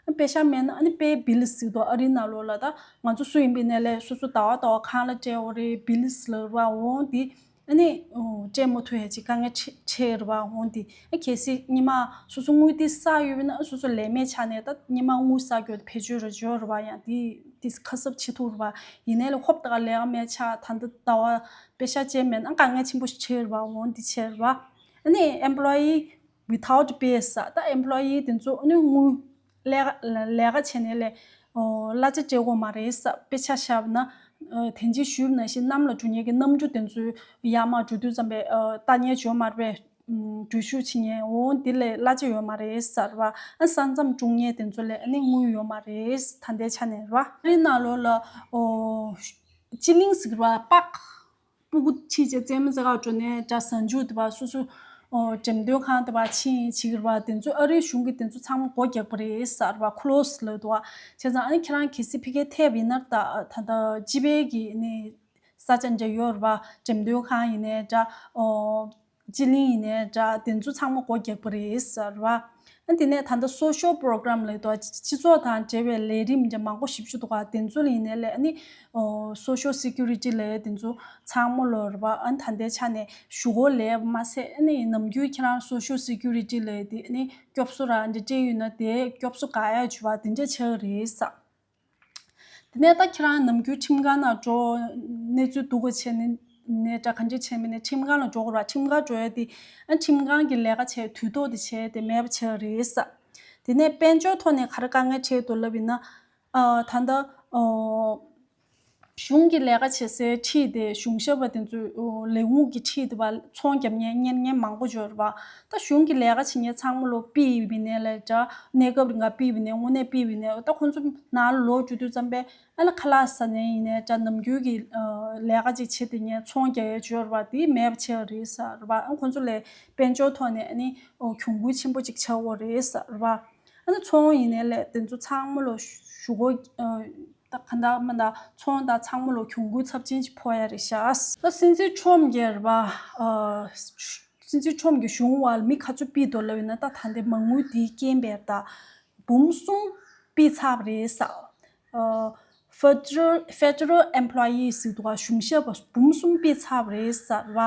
ཨ་པེ་ཤག་མེད་ན་ཨ་ནི་པེ་བིལ་ཟེར་དུས་ཨ་རིའི་ནང་ལོགས་ལ་ད་ང་ཚོ་སུ་ཡིན་པའི་ནས་ལས་སོ་སོ་ཟླ་བ་ཟླ་བ་གང་ལ་སྤྲད་འོ་རེད་བིལ་ཟེར་ལབ་རེད་པ། འོང་འདི་ཨ་ནི་ཨོ་སྤྲད་མ་ཐུབ་ཡ་ཅིག་དཀའ་ངལ་འཕྲད་འཕྲད་རེད་པ། འོང་འདི་ཨ་གལ་སྲིད་སྔོན་མ་སོ་སོ་དངུལ་འདི་བསགས་ཡོད་པ་ན་ཨ་སོ་སོ་ལས་མེད་ཆགས་ནས་ད་སྔོན་མ་དངུལ་བསགས་རྒྱུ་བེད་སྤྱོད་ར་འབྱོར་རེད་པ། ཡང་འདི་འདི་ཁ་གསབ་བྱེད་ཐུབ་རེད་པ། ཡིན་ནའི་ལས་ཧོབ་ཏེ་ག་ལས་ཀ་མེད་ཆགས། ད་ལྟ་ཟླ་བ་པེ་ཤག་ཅན་མེད་ན་དཀའ་ངལ་ཆེན་པོ་ཞིག་འཕྲད་རེད་པ། འོང་འདི་བྱས་རེད་པ། ཨ་ནི་employee without pay ཟེར་ད་employee་དེ་ཚོ་ཨ་ནི་དངུལ་ལས་ཀ་ལས་ཀ་བྱས་ནས་ལས་ཨོ་གླ་ཆ་སྤྲད་དགོས་མ་རེད་ཟེར། དཔེ་ཆ་བཞག་ན་ཨ་དེ་འཇིག་ཞུས་ནང་བཞིན་གནམ་ལ་འགྲོ་མཁན་གྱི་གནམ་གྲུ་དེ་ཚོའི་ཡར་མར་འགྲོ་དུས་ཙམ་པའི་ཨ་ལྟ་མཁན་ཡོད་མ་རེད་པས། འགྲུལ་བཞུད་བྱེད་མཁན་འོང་འདི་ལས་གླ་ཆ་ཡོད་མ་རེད་ཟེར་བ། ཨ་ས་མཚམས་སྲུང་མཁན་དེ་ཚོ་ལས་ཨ་ནི་དངུལ་ཡོད་མ་རེད། ད་ལྟའི་ཆ་ནས་རེད་པ། ཨ་ནི་ནང་ལོགས་ལ་ཨོ་སྤྱི་གླིང་ཟེར་བ་པག་སྤུ་གུ་ཁྲིད་བྱས་རྩེད་མོ་རྩེ་གར་འགྲོ་ནས་འདྲ་གཟའ་མཇུག་དེ་བ་སོ་སོ་ཨོ་འགྲེམས་སྟོན་ཁང་དེ་བ་ཕྱིན་བྱེད་ཀྱི་རེད་པ། དེ་ཚོ་ཨ་རིའི་གཞུང་གིས་དེ་ཚོ་ཚང་མ་སྒོ་རྒྱག་པ་རེད་ཟེར་བ། close་ལབ་འདུག་བ། བྱས་ཙང་ཨ་ནི་ཁྱེད་རང་གལ་སྲིད་ཕ་གིར་ཐེབས་ཡིན་ན་ད་ད་ལྟ་སྤྱི་པའི་གི་ནི་ས་ཆ་འདྲ་ཡོད་རེད་པ། འགྲེམས་སྟོན་ཁང་ཡིན་ནའི་འདྲ་ཨོ་སྤྱི་གླིང་ཡིན་ནའི་འདྲ་དེ་ཚོ་ཚང་མ་སྒོ་རྒྱག་པ་རེད་ཟེར་བ། ཨ་དེ་ནས་ད་ལྟ་social program་ལབ་འདུག་སྤྱི་ཚོགས་དང་འབྲེལ་བའི་ལས་རིམ་འདྲ་མང་པོ་ཞེ་པོ་ཅིག་འདུག་ག་དེ་ཚོ་ལ་ཡིན་ནའི་ལས་ཨ་ནི་ཨོ་social security་ལབ་དེ་ཚོ་ཚང་མ་ལོ་རེད་པ། ཨ་ནི་ད་ལྟའི་ཆ་ནས་ཞུ་སྒོ་ལས་མ་ཟད་ཨ་ནི་ནམ་རྒྱུན་ཁྱེད་རང་social security་ལབ་དེ་ཨ་ནི་སྐྱོབ་གསོ་ར་འདྲ་སྤྲད་ཡོད་ན་དེ་སྐྱོབ་གསོ་དགའ་ཡ་བྱུས་པ་དེ་འདྲ་ཆགས་རེད་ས། དེ་ནས་ད་ཁྱེད་རང་ནམ་རྒྱུན་ཁྲིམས་ཁང་ནང་འགྲོ་གནས་ཚུལ་སྡུག་པ་བྱས་ནས་ནས་འདྲ་གང་ཅི་བྱས་མིན་ནས་ཁྲིམས་ཁང་ལ་འགྲོ་དགོས་ར། ཁྲིམས་ཁང་འགྲོ་ཡ་དེ་ཨ་ཁྲིམས་ཁང་གི་ལས་ཀ་བྱས་དུས་ཐོག་དེ་བྱས་དེ་མེད་པ་ཆགས་རེད་ས། དེ་ནས་དཔལ་འབྱོར་ཐོག་ནས་ག་རེ་དཀའ་ངལ་འཕྲད་འདུག་ལབ་ཡིན་ན་ཨ་ད་ལྟ་ཨོ་ གཞུང་གི་ལས་ཀ་བྱེད་སའི་འཁྲིས་དེ་གཞུང་ཞབས་པ་དེ་ཚོའི་ལས་ཁུངས་ཀྱི་འཁྲིས་དེ་བ་ཚོང་རྒྱབ་མཁན་གཉེར་མཁན་མང་པོ་ཡོད་རེད་བ། ད་གཞུང་གི་ལས་ཀ་བྱེད་མཁན་ཚང་མ་ལོ་པི་ཡི་མི་སྣ་ལས་འདྲ། གནས་སྐབས་རིང་ག་པི་ཡི་མི་སྣ། དངོས་གནས་པི་ཡི་མི་སྣ། ད་ཁོང་ཚོ་ནང་ལ་ལོག་རྒྱུ་དུས་ཙམ་པས་ཨ་ལ་ཁ་ལག་ཟ་ནས་ཡིན་ནའི་འདྲ། ནམ་རྒྱུན་གྱི་ལས་ཀ་ཅིག་བྱེད་དེ་ངས་ཚོང་རྒྱག་ཡས་ཡོད་རེད་བ། དེ་མེད་པ་བྱས་པ་རེད་ས་རེད་བ། ཨ་ཁོང་ཚོ་ལས་དཔལ་འབྱོར་ཐོག་ནས་ཨ་ནི་གྱོང་གུན་ཆེན་པོ་ཅིག་ཆགས་ཡོད་རེད་ས་རེད་བ། ཨ་ནི་ཚོང་ཡིན་ནའི་ལས་དེ་ཚོ་ཚང་མ་ལོ་ཞུ་སྒོ་ད་ག་འདྲ་མ་འདྲ་ཚོང་དང་ཚང་མ་ལོ་གྱོང་གུན་ཚབས་ཆེན་ཅིག་ཕོག་ཡ་རེད་ཤག་ད་སྲིད་འཛིན་ཁྲོམ་གྱི་རེད་བ། སྲིད་འཛིན་ཁྲོམ་གྱི་གཞུང་བར་མི་ག་ཚོད་ཕུད་འདུག་ལབ་ཡིན་ན། ད་ད་ལྟའི་མ་དངུལ་དེའི་རྐྱེན་པས་ད་འབུམ་གསུམ་ཕུད་ཚར་བ་རེད་ས། Federal Federal Employees ཟེར་འདུག་ག་གཞུང་ཞབས་པ་འབུམ་གསུམ་ཕུད་ཚར་བ་རེད་ས་རེད་བ།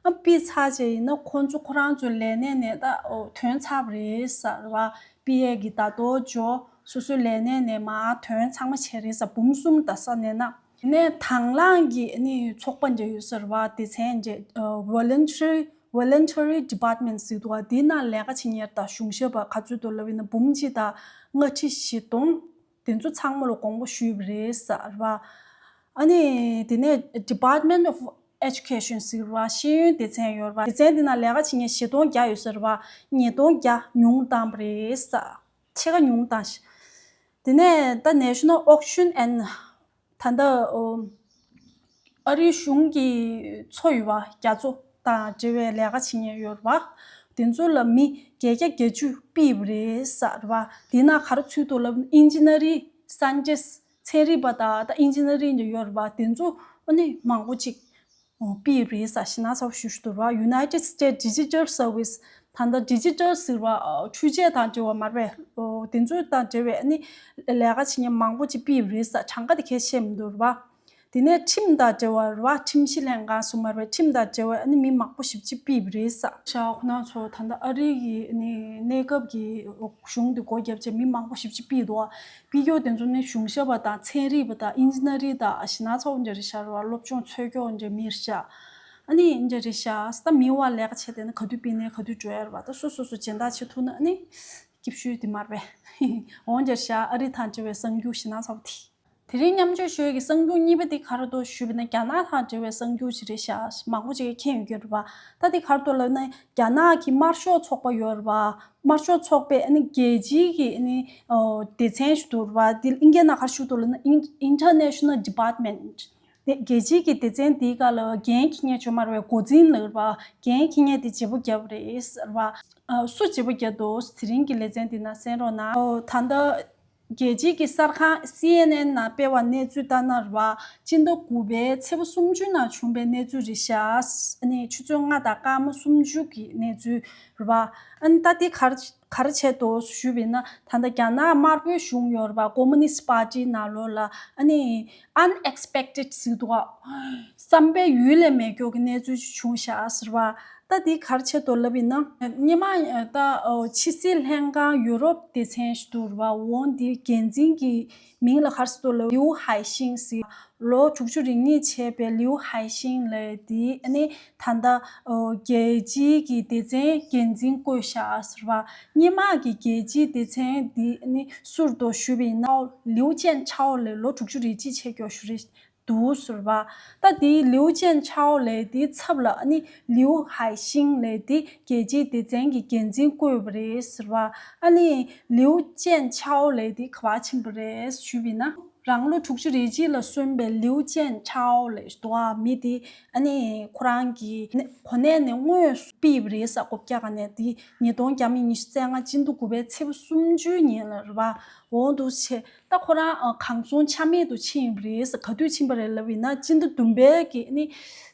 ཨ་ཕུད་ཚར་བྱས་ཡིན་ན་ཁོང་ཚོ་ཁོ་རང་ཚོའི་ལས་གནས་ནས་ད་ཐོན་ཚར་བ་རེད་ས་རེད་བ། ཕུད་ཡས་ཀྱི་ད་དོ་ཇོ་སོ་སོའི་ལས་གནས་ནས་མར་ཐོན་ཚང་མ་བྱས་རེད་ས། འབུམ་གསུམ་ད་ས་ནས་ན། དེ་ནས་དང་བླངས་ཀྱི་ནི་ཚོགས་པ་འདྲ་ཡོད་ས་རེད་བ། སྡེ་ཚན་འདྲ། Voluntary Voluntary Department ཟེར་འདུག་བ། དེའི་ནང་ལས་ཀ་བྱེད་མཁན་དང་གཞུང་ཞབས་པ་ག་ཚོད་འདུག་ལབ་ཡིན་ན་འབུམ་གཅིག་དང་ལྔ་ཁྲི་བཞི་སྟོང་། དེ་ཚོ་ཚང་མ་ལ་དགོངས་པ་ཞུས་པ་རེད་ས་རེད་བ། ཨ་ནི་དེ་ནས་Department of Education ཟེར་བ། ཤེས་ཡོན་སྡེ་ཚན་ཡོད་རེད་བ། སྡེ་ཚན་དེ་ནང་ལས་ཀ་བྱེད་མཁན་བཞི་སྟོང་བརྒྱ་ཡོད་ས་རེད་བ། ཉིས་སྟོང་བརྒྱ་ཉུང་བཏང་བ་རེད་ས། ཕྱེད་ཀ་ཉུང་བཏང་ཤག་དེ་ནས་ད་National Auction and ད་ལྟ་ཨ་རིའི་གཞུང་གི་མཚོ་ཡོད་བ། རྒྱ་མཚོ་དང་འབྲེལ་བའི་ལས་ཀ་བྱེད་མཁན་ཡོད་རེད་བ། དེ་ཚོ་ལ་མི་བརྒྱད་བརྒྱ་བརྒྱད་ཅུ་ཕུད་པ་རེད་ས་རེད་བ། དེ་ནང་ག་རེ་ཚུད་འདུག་ལབ་ན་ཨིན་ཇི་ནི་རིང་སའེན་ཊིསི་ཚན་རིག་པ་དང་ད་ཨིན་ཇི་ནི་རིང་དེ་ཡོད་རེད་བ། དེ་ཚོ་ཨ་ནི་མང་པོ་ཅིག་ཨོ་ཕུད་རེད་ས། ཞེ་ན་ཚ་པོ་ཞེ་པོ་ཞིག་འདུག་ར། United States Digital Service ད་ལྟ་ཌི་ཇི་ཊལ་ཟེར་བ། འཕྲུལ་ཆས་དང་འབྲེལ་བ་མ་རེད་པས། ཨོ་དེ་ཚོ་དང་འབྲེལ་བའི་ཨ་ནི་ལས་ཀ་བྱེད་མཁན་མང་པོ་ཅིག་ཕུད་རེད་ས། གྲངས་ཀ་དེ་གལ་ཆེ་མི་འདུག་ར། དེ་ནས་ཁྲིམས་དང་འབྲེལ་བ་ར། ཁྲིམས་ཞིབ་ལྷན་ཁང་སུ་མ་རེད་པས། ཁྲིམས་དང་འབྲེལ་བའི་ཨ་ནི་མི་མང་པོ་ཞེ་པོ་ཅིག་ཕུད་རེད་ས། ཤ་ཁོ་ན་ཚོ་ད་ལྟ་ཨ་རི་གི་ཨ་ནི་གནས་སྐབས་ཀྱི་གཞུང་དེ་སྒོ་བརྒྱབ་བྱས་མི་མང་པོ་ཞེ་པོ་ཅིག་ཕུད་འདུག་ཕུད་རྒྱུ་དེ་ཚོ་ནི་གཞུང་ཞབས་པ་དང་ཚན་རིག་པ་དང་ཨིན་ཇི་ནི་རིང་དང་ཞེ་ན་ཚ་པོ་འདྲ་རེད་ཤག་ར་བ། སློབ་སྦྱོང་འཚོལ་རྒྱུ་འདྲ་མི་རེད་ཤག་ཨ་ནི་འདྲ་རེད་ཤག་ད་མི་བ་ལས་ཀ་བྱས་བསྡད་ན་ག་དུས་ཕུད་ནས་ག་དུས་འགྲོ་ཡ་རེད་བ། ད་སོ་སོ་སོ་སྦྱིན་བདག་བྱེད་ཐུབ་ན་ཨ་ནི་སྐྱིད་ཤོས་དེ་མ་རེད་པས། འོ་འདྲ་ཤག་ཨ་རི་དང་འབྲེལ་བའི་གསར་འགྱུར་ཞེ་ན་ཚ་པོ་དེ། དེ་རིང་མཉམ་སྤྱོད་ཞུ་ཡས་ཀྱི་གསར་འགྱུར་གཉིས་པ་དེ་ག་རེ་འདུག་ཞུས་པ་ན་རྒྱ་ནག་དང་འབྲེལ་བའི་གསར་འགྱུར་ཞིག་རེད་ཤག་མང་པོ་ཅིག་གིས་མཁྱེན་ཡོད་ཀྱི་རེད་བ། ད་དེ་ག་རེ་འདུག་ལབ་ན་རྒྱ་ནག་གི་དམར་ཤོག་ཚོགས་པ་ཡོད་རེད་བ། དམར་ཤོག་ཚོགས་པས་ཨ་ནི་རྒྱལ་སྤྱིའི་གི་ཨ་ནི་ཨོ་སྡེ་ཚན་ཞིག་འདུག་རེད་བ། དེ་ཨིན་སྐད་ནང་ག་རེ་ཞུ་འདུག་ལབ་ན་International Department དེ་རྒྱལ་སྤྱིའི་གི་སྡེ་ཚན་དེའི་སྒང་ལ་འགན་འཁྱེར་མཁན་ཅིག་ཡོད་མ་རེད་པས། འགོ་འཛིན་ལབ་རེད་བ། འགན་འཁྱེར་མཁན་དེ་བརྗེ་པོ་བརྒྱབ་པ་རེད་ཟེར་བ། ཨ་སུ་བརྗེ་པོ་བརྒྱབ་འདུག་དེ་རིང་གི་ལེ་ཚན་འདི་ནང་གསན་རོགས་གནང་། ཨོ་ད་ལྟ་རྒྱལ་སྤྱིའི་གི་གསར་ཁང་སི་ཨེན་ཨེན་ནང་སྤེལ་བ་གནས་ཚུལ་ལྟར་ན་རེད་བ། སྤྱི་ཟླ་དགུ་པའི་ཚེས་པ་སུམ་ཅུ་ནང་བྱུང་པའི་གནས་ཚུལ་རེད་ཤག་ཨ་ནི་ཆུ་ཚོད་ལྔ་དང་སྐར་མ་སུམ་ཅུ་གི་གནས་ཚུལ་རེད་བ། ཨ་ནི་ད་དེ་ག་རེ་ག་རེ་བྱས་འདུག་ཞུས་པ་ཡིན་ན། ད་ལྟ་རྒྱ་ནག་དམར་པོའི་གཞུང་ཡོད་རེད་བ། Communist Party ནང་ལོགས་ལ་ཨ་ནི་Unexpected ཟེར་འདུག་ག་བསམ་པའི་ཡུལ་ལས་མེད་མཁན་གྱི་གནས་ཚུལ་ཅིག་བྱུང་ཤག་ཟེར་བ། ད་འདི་ག་རེ་བྱས་འདུག་ལབ་ཡིན་ན། སྔོན་མ་ད་ཕྱི་སྲིད་ལྷན་ཁང་ཡུ་རོབ་སྡེ་ཚན་ཞིག་འདུག་རེད་བ། འོ་འདི་འགན་འཛིན་གྱི་མིང་ལ་ག་རེ་ཟེར་འདུག་ལབ། ལིའུ་ཧའེ་ཤིང་ཟེར། ལོ་དྲུག་ཅུ་རེ་གཉིས་བྱས་པའི་ལིའུ་ཧའེ་ཤིང་ལབ་དེ་ཨ་ནི་ད་ལྟ་རྒྱལ་སྤྱིའི་གི་སྡེ་ཚན་འགན་འཛིན་བསྐོས་ཤག་ཟེར་བ། སྔོན་མ་གི་རྒྱལ་སྤྱིའི་སྡེ་ཚན་འདི་ཨ་ནི་སུ་རེད་འདུག་ཞུས་པ་ཡིན་ན། ལིའུ་ཅན་ཆའོ་ལབ། ལོ་དྲུག་ཅུ་རེ་གཅིག་བྱས་མཁན་ཞིག་རེད་འདུག་ཟེར་བ། ད་དེའི་ལིའུ་ཅན་ཆའོ་ལབ་དེའི་ཚབ་ལ་ཨ་ནི་ལིའུ་ཧའེ་ཤིང་ལབ་དེ་རྒྱལ་སྤྱིའི་སྡེ་ཚན་གྱི་འགན་འཛིན་བསྐོས་པ་རེད་ཟེར་བ། ཨ་ནི་ལིའུ་ཅན་ཆའོ་ལབ་དེ་ག་པར་ཕྱིན་པ་རེད་ཞུས་པ་ཡིན་ན། རང་ལོ་དྲུག་ཅུ་རེ་གཅིག་ལ་སོན་པའི་ལིའུ་ཅན་ཆའོ་ལབ་འདུག་ག་མི་དེ་ཨ་ནི་ཁོ་རང་གི་གོ་གནས་ནས་དངོས་སུ་ཕུད་པ་རེད་ས། བཀོད་རྒྱ་ག་ནས་དེ་ཉིས་སྟོང་བརྒྱ་མེད་ཉི་ཤུ་རྩ་ལྔ་སྤྱི་ཟླ་དགུ་པའི་ཚེས་པ་སུམ་ཅུའི་ཉིན་ལ་རེད་བ། འོ་འདུག་བྱས། ད་ཁོ་རང་ཨ་གང་སོང་ཆ་མེད་དུ་ཕྱིན་པ་རེད་ས། ག་དུས་ཕྱིན་པ་རེད་ལབ་ཡིན་ན། སྤྱི་ཟླ་བདུན་པའི་གི་ཨ་ནི་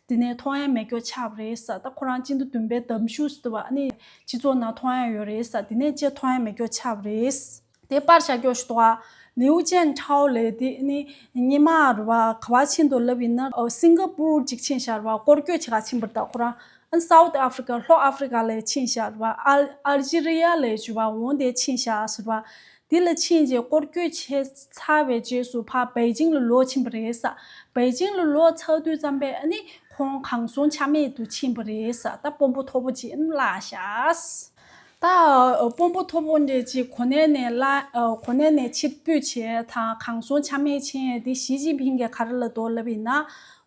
དེ་ནས་མཐོང་ཡ་མེད་མཁན་ཆགས་པ་རེད་ས། ད་ཁོ་རང་སྤྱི་ཟླ་བདུན་པའི་ཟླ་མཇུག་ཟེར་བ་ཨ་ནི་སྤྱི་ཚོགས་ནང་མཐོང་ཡ་ཡོད་རེད་ས། དེ་ནས་ཅིག་མཐོང་ཡ་མེད་མཁན་ཆགས་པ་རེད། དེ་པར་བཞག་རྒྱུ་ཞིག་འདུག་ག་ལིའུ་ཅན་ཁྲའོ་ལབ་དེ་ནི་སྔོན་མ་རེད་བ། ག་པར་ཕྱིན་འདུག་ལབ་ཡིན་ན། ཨོ་སིང་ག་པུར་ཅིག་ཕྱིན་ཤག་རེད་བ། སྐོར་སྐྱོད་བྱེད་ག་ཕྱིན་པ་རེད། ད་ཁོ་རང་ཨ་སའུ་ཐི་ཨ་ཧྥི་རི་ཀ་ལྷོ་ཨ་ཧྥི་རི་ཀ་ལ་ཕྱིན་ཤག་རེད་བ། ཨལ་ཨལ་ཇི་རི་ཡ་ལ་བྱས་པ་འོ་དེ་ཕྱིན་ཤག་ཟེར་བ། དེ་ལ་ཕྱིན་རྗེས་སྐོར་སྐྱོད་བྱས་ཚར་བའི་རྗེས་སུ་ཕར་པེ་ཅིང་ལ་ལོག་ཕྱིན་པ་རེད་ས། པེ་ཅིང་ལ་ལོག་ཚར་དུས་ཙམ་པས་ཨ་ནི་ཁོང་གང་སོང་ཆ་མེད་དུ་ཕྱིན་པ་རེད་ས། ད་དཔོན་པོ་མཐོ་པོ་ཅིག་ཨ་ནི་བརླགས་ཤག་ད་དཔོན་པོ་མཐོ་པོ་འདྲས་ཅིག་གོ་གནས་ནས་ལ་གོ་གནས་ནས་ཕྱིར་འབུད་བྱས་དང་གང་སོང་ཆ་མེད་ཕྱིན་ཡས་དེ་ཞི་ཅིན་ཕིང་གིས་ག་རེ་ལབ་འདུག་ལབ་ཡིན་ན།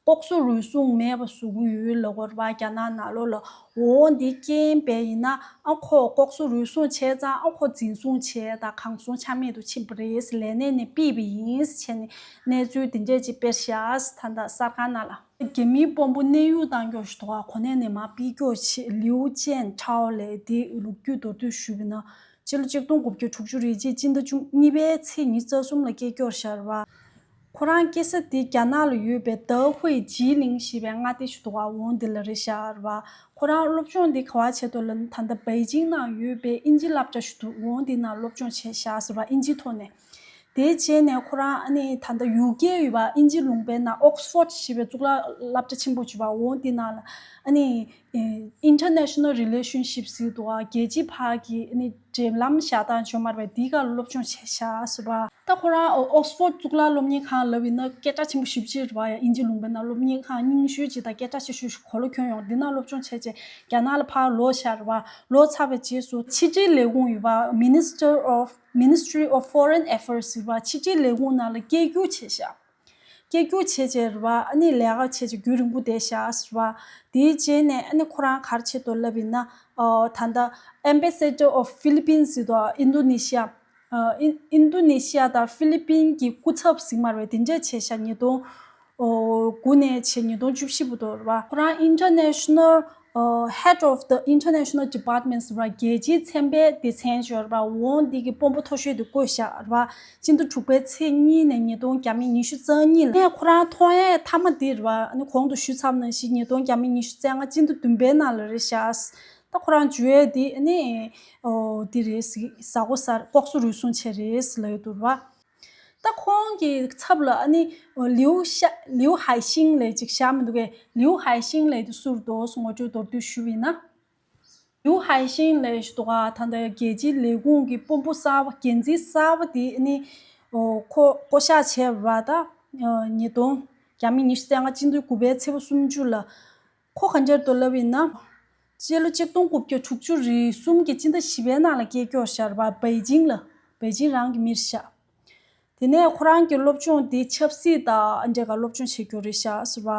ལྐོག་ཟ་རུལ་སུངས་མེད་པ་བཟོ་གི་ཡོད་ལབ་ཀྱི་ཡོད་རེད་པ། རྒྱ་ནག་ནང་ལོགས་ལ། འོ་འདི་རྐྱེན་པས་ཡིན་ན་ཨ་ཁོ་ལྐོག་ཟ་རུལ་སུངས་བྱས་ཙང་ཨ་ཁོ་འཛིན་བཟུང་བྱས་དང་གང་སོང་ཆ་མེད་དུ་ཕྱིན་པ་རེད། ལས་གནས་ནས་ཕུད་པ་ཡིན་བྱས་ནས་གནས་ཚུལ་འདི་འདྲས་ཅིག་སྤེལ་ཤག་ད་ལྟ་གསར་ཁང་ནང་ལ། རྒྱ་མིའི་དཔོན་པོ་གནས་དབྱུང་བཏང་སྐྱོར་ཞིག་འདུག་ག་གོ་གནས་ནས་མར་ཕུད་སྐྱོར་བྱས། ལིའུ་ཅན་ཁྲའོ་ལབ་དེ་ལོ་རྒྱུས་མདོར་བསྡུས་ཞུས་པ་ཡིན་ན། སྤྱི་ལོ་ཆིག་སྟོང་དགུ་བརྒྱ་དྲུག་ཅུ་རེ་གཅིག་སྤྱི་ཟླ་བཅུ་གཉིས་པའི་ཚེས་ཉི་ཤུ་རྩ་གསུམ་ལ་སྐྱེས་སྐྱོར་ཤར་བ། ཁོ་རང་སྐྱེས་ས་དེ་རྒྱ་ནག་ལ་ཡོད་པའི་ཏའོ་ཧུའེ་ཇི་ལིང་ཞེས་པའི་མངའ་སྡེ་ཞིག་འདུག་ག་འོ་འདི་ལ་རེད་ཤག་རེད་པ། ཁོ་རང་སློབ་སྦྱོང་འདི་ག་པར་བྱས་འདུག་ལབ་ན། ད་ལྟ་པེ་ཅིང་ནང་ཡོད་པའི་དབྱིན་ཇི་སློབ་གྲྭ་ཞིག་འདུག་འོ་འདི་ནང་སློབ་སྦྱོང་བྱས་ཤག་ཟེར་བ། དབྱིན་ཇིའི་ཐོག་ནས། དེའི་རྗེས་ནས་ཁོ་རང་ཨ་ནི་ད་ལྟ་ཡུ་ཀེ་ཡོད་པ། དབྱིན་ཇི་ལུང་པའི་ནང་ཨོག་སི་ཕོར་ཌི་ཞེས་པའི་གཙུག་ལག་སློབ་གྲྭ་ཆེན་པོ་ཞིག་ཡོད་པ། འོ་འདི་ནང་ལ་ཨ་ནི་ཨིན་ཊར་ནེ་ཤ་ནལ་རི་ལེ་ཤན་ཤིབ་ཟེར་འདུག་ག་རྒྱལ་སྤྱིའི་བར་གྱི་ཨ་ནི་འབྲེལ་ལམ་བཞག་སྟངས་ཅིག་ཡོད་མ་རེད་པ། འདིའི་སྒང་ལ་སློབ་སྦྱོང་བྱས་ཤག་ཟེར་བ། ད་ཁོ་རང་ཨོག་སི་ཕོར་ཌི་གཙུག་ལག་སློབ་གཉེར་ཁང་ལབ་ཡིན་ན་སྐད་གྲགས་ཆེན་པོ་ཞེ་པོ་ཅིག་རེད་པ། ཡ་དབྱིན་ཇི་ལུང་པའི་ནང་སློབ་གཉེར་ཁང་རྙིང་ཤོས་ཅིག་དང་སྐད་གྲགས་ཆེ་ཤོས་ཤིག་གོ་ལ་གྱོན་ཡོང་། འདི་ནང་སློབ་སྦྱོང་བྱས་རྗེས་རྒྱ་ནག་ལ་ཕར་ལོག་ཤག་རེད་པ། ལོག་ཚར་བའི་རྗེས་སུ་ཕྱི་འབྲེལ་ལས་ཁུངས་ཡོད་པ། Minister of Ministry of Foreign Affairs ཟེར་བ། ཕྱི་འབྲེལ་ལས་ཁུངས་ནང་ལ་སྐད་སྒྱུར་བྱས་ཤག་སྐད་སྒྱུར་བྱས་རྗེས་རེད་པ། ཨ་ནི་ལས་ཀ་བྱས་རྗེས་རྒྱུན་རིང་པོ་བསྡད་ཤག་ཟེར་བ། དེའི་རྗེས་ནས་ཨ་ནི་ཁོ་རང་ག་རེ་བྱས་འདུག་ལབ་ཡིན་ན། ཨ་ད་ལྟ་Ambassador of Philippines ཟེར་དུས་ཨིན་རྡུ་ནེ་ཤི་ཡ། ཨ་ཨིན་ཨིན་རྡུ་ནེ་ཤི་ཡ་དང་ཧྥི་ལི་པིན་གྱི་སྐུ་ཚབ་ཟེར་མ་རེད་པ། དེ་འདྲས་བྱས་ཤག་ཉིས་སྟོང་དགུ་ནས་བྱས་ཉིས་སྟོང་བཅུ་བཞི་བར་དུ་རེད་པ། ཁོ་རང་International ཨ་Head of the International Department ཟེར་བ། རྒྱལ་སྤྱིའི་ཚན་པའི་སྡེ་ཚན་ཅིག་ཡོད་རེད་པ། འོ་འདི་གི་དཔོན་པོ་མཐོ་ཤོས་དེ་བསྐོས་ཤག་རེད་པ། སྤྱི་ཟླ་དྲུག་པའི་ཚེས་གཉིས་ནས་ཉིས་སྟོང་བརྒྱ་མེད་ཉི་ཤུ་རྩ་གཉིས་ལ། ངས་ཁོ་རང་མཐོང་ཡས་མཐའ་མ་འདི་རེད་པ། ཨ་ནི་གོང་དུ་ཞུས་ཚར་བ་ནང་བཞིན་ཉིས་སྟོང་བརྒྱ་མེད་ཉི་ཤུ་རྩ་ལྔ་སྤྱི་ཟླ་བདུན་པའི་ནང་ལ་རེད་ཤག་ད་ཁོ་རང་འབྱོར་ཡས་འདི་ཨ་ནི་ཨོ་འདི་རེད་ཟེར། གཟའ་འཁོར་གསར་ལྐོག་ཟ་རུལ་སུངས་བྱས་རེད་ཟེར་ལབ་ཡོད་འདུག་རེད་པ། ད་ཁོང་གི་ཚབ་ལ་ཨ་ནི་ལིའུ་ཤ་ལིའུ་ཧའེ་ཤིང་ལབ་ཅིག་བཞག་མི་འདུག་གས། ལིའུ་ཧའེ་ཤིང་ལབ་དེ་སུ་རེད་འདུག་ངོ་སྤྲོད་མདོར་བསྡུས་ཞུས་པ་ཡིན་ན། ལིའུ་ཧའེ་ཤིང་ལབ་ཞིག་འདུག་ག་ད་ལྟ་རྒྱལ་སྤྱིའི་ལས་ཁུངས་ཀྱི་དཔོན་པོ་གསར་པ། འགན་འཛིན་གསར་པ་དེ་ཨ་ནི་ཨོ་ཁོ་བསྐོ་གཞག་བྱས་པ་རེད་པ། ད་ཨ་ཉིས་སྟོང་བརྒྱ་མེད་ཉི་ཤུ་རྩ་ལྔ་སྤྱི་ཟླ་དགུ་པའི་ཚེས་པ་སུམ་ཅུ་ལ། ཁོ་ག་འདྲས་འདུག་ལབ་ཡིན་ན། སྤྱི་ལོ་ཆིག་སྟོང་དགུ་བརྒྱ་དྲུག་ཅུ་རེ་གསུམ་གྱི་སྤྱི་ཟླ་བཞི་པའི་ནང་ལ་སྐྱེས་སྐྱོར་ཤག་རེད་པ། པེ་ཅིང་ལ། པེ་ཅིང་རང་གི་མི་རེད་ཤག་དེ་ནས་ཁོ་རང་གི་སློབ་སྦྱོང་དེ་ཆབ་སྲིད་དང་འབྲེལ་བའི་སློབ་སྦྱོང་བྱེད་རྒྱུ་རེད་ཤག་ཟེར་བ།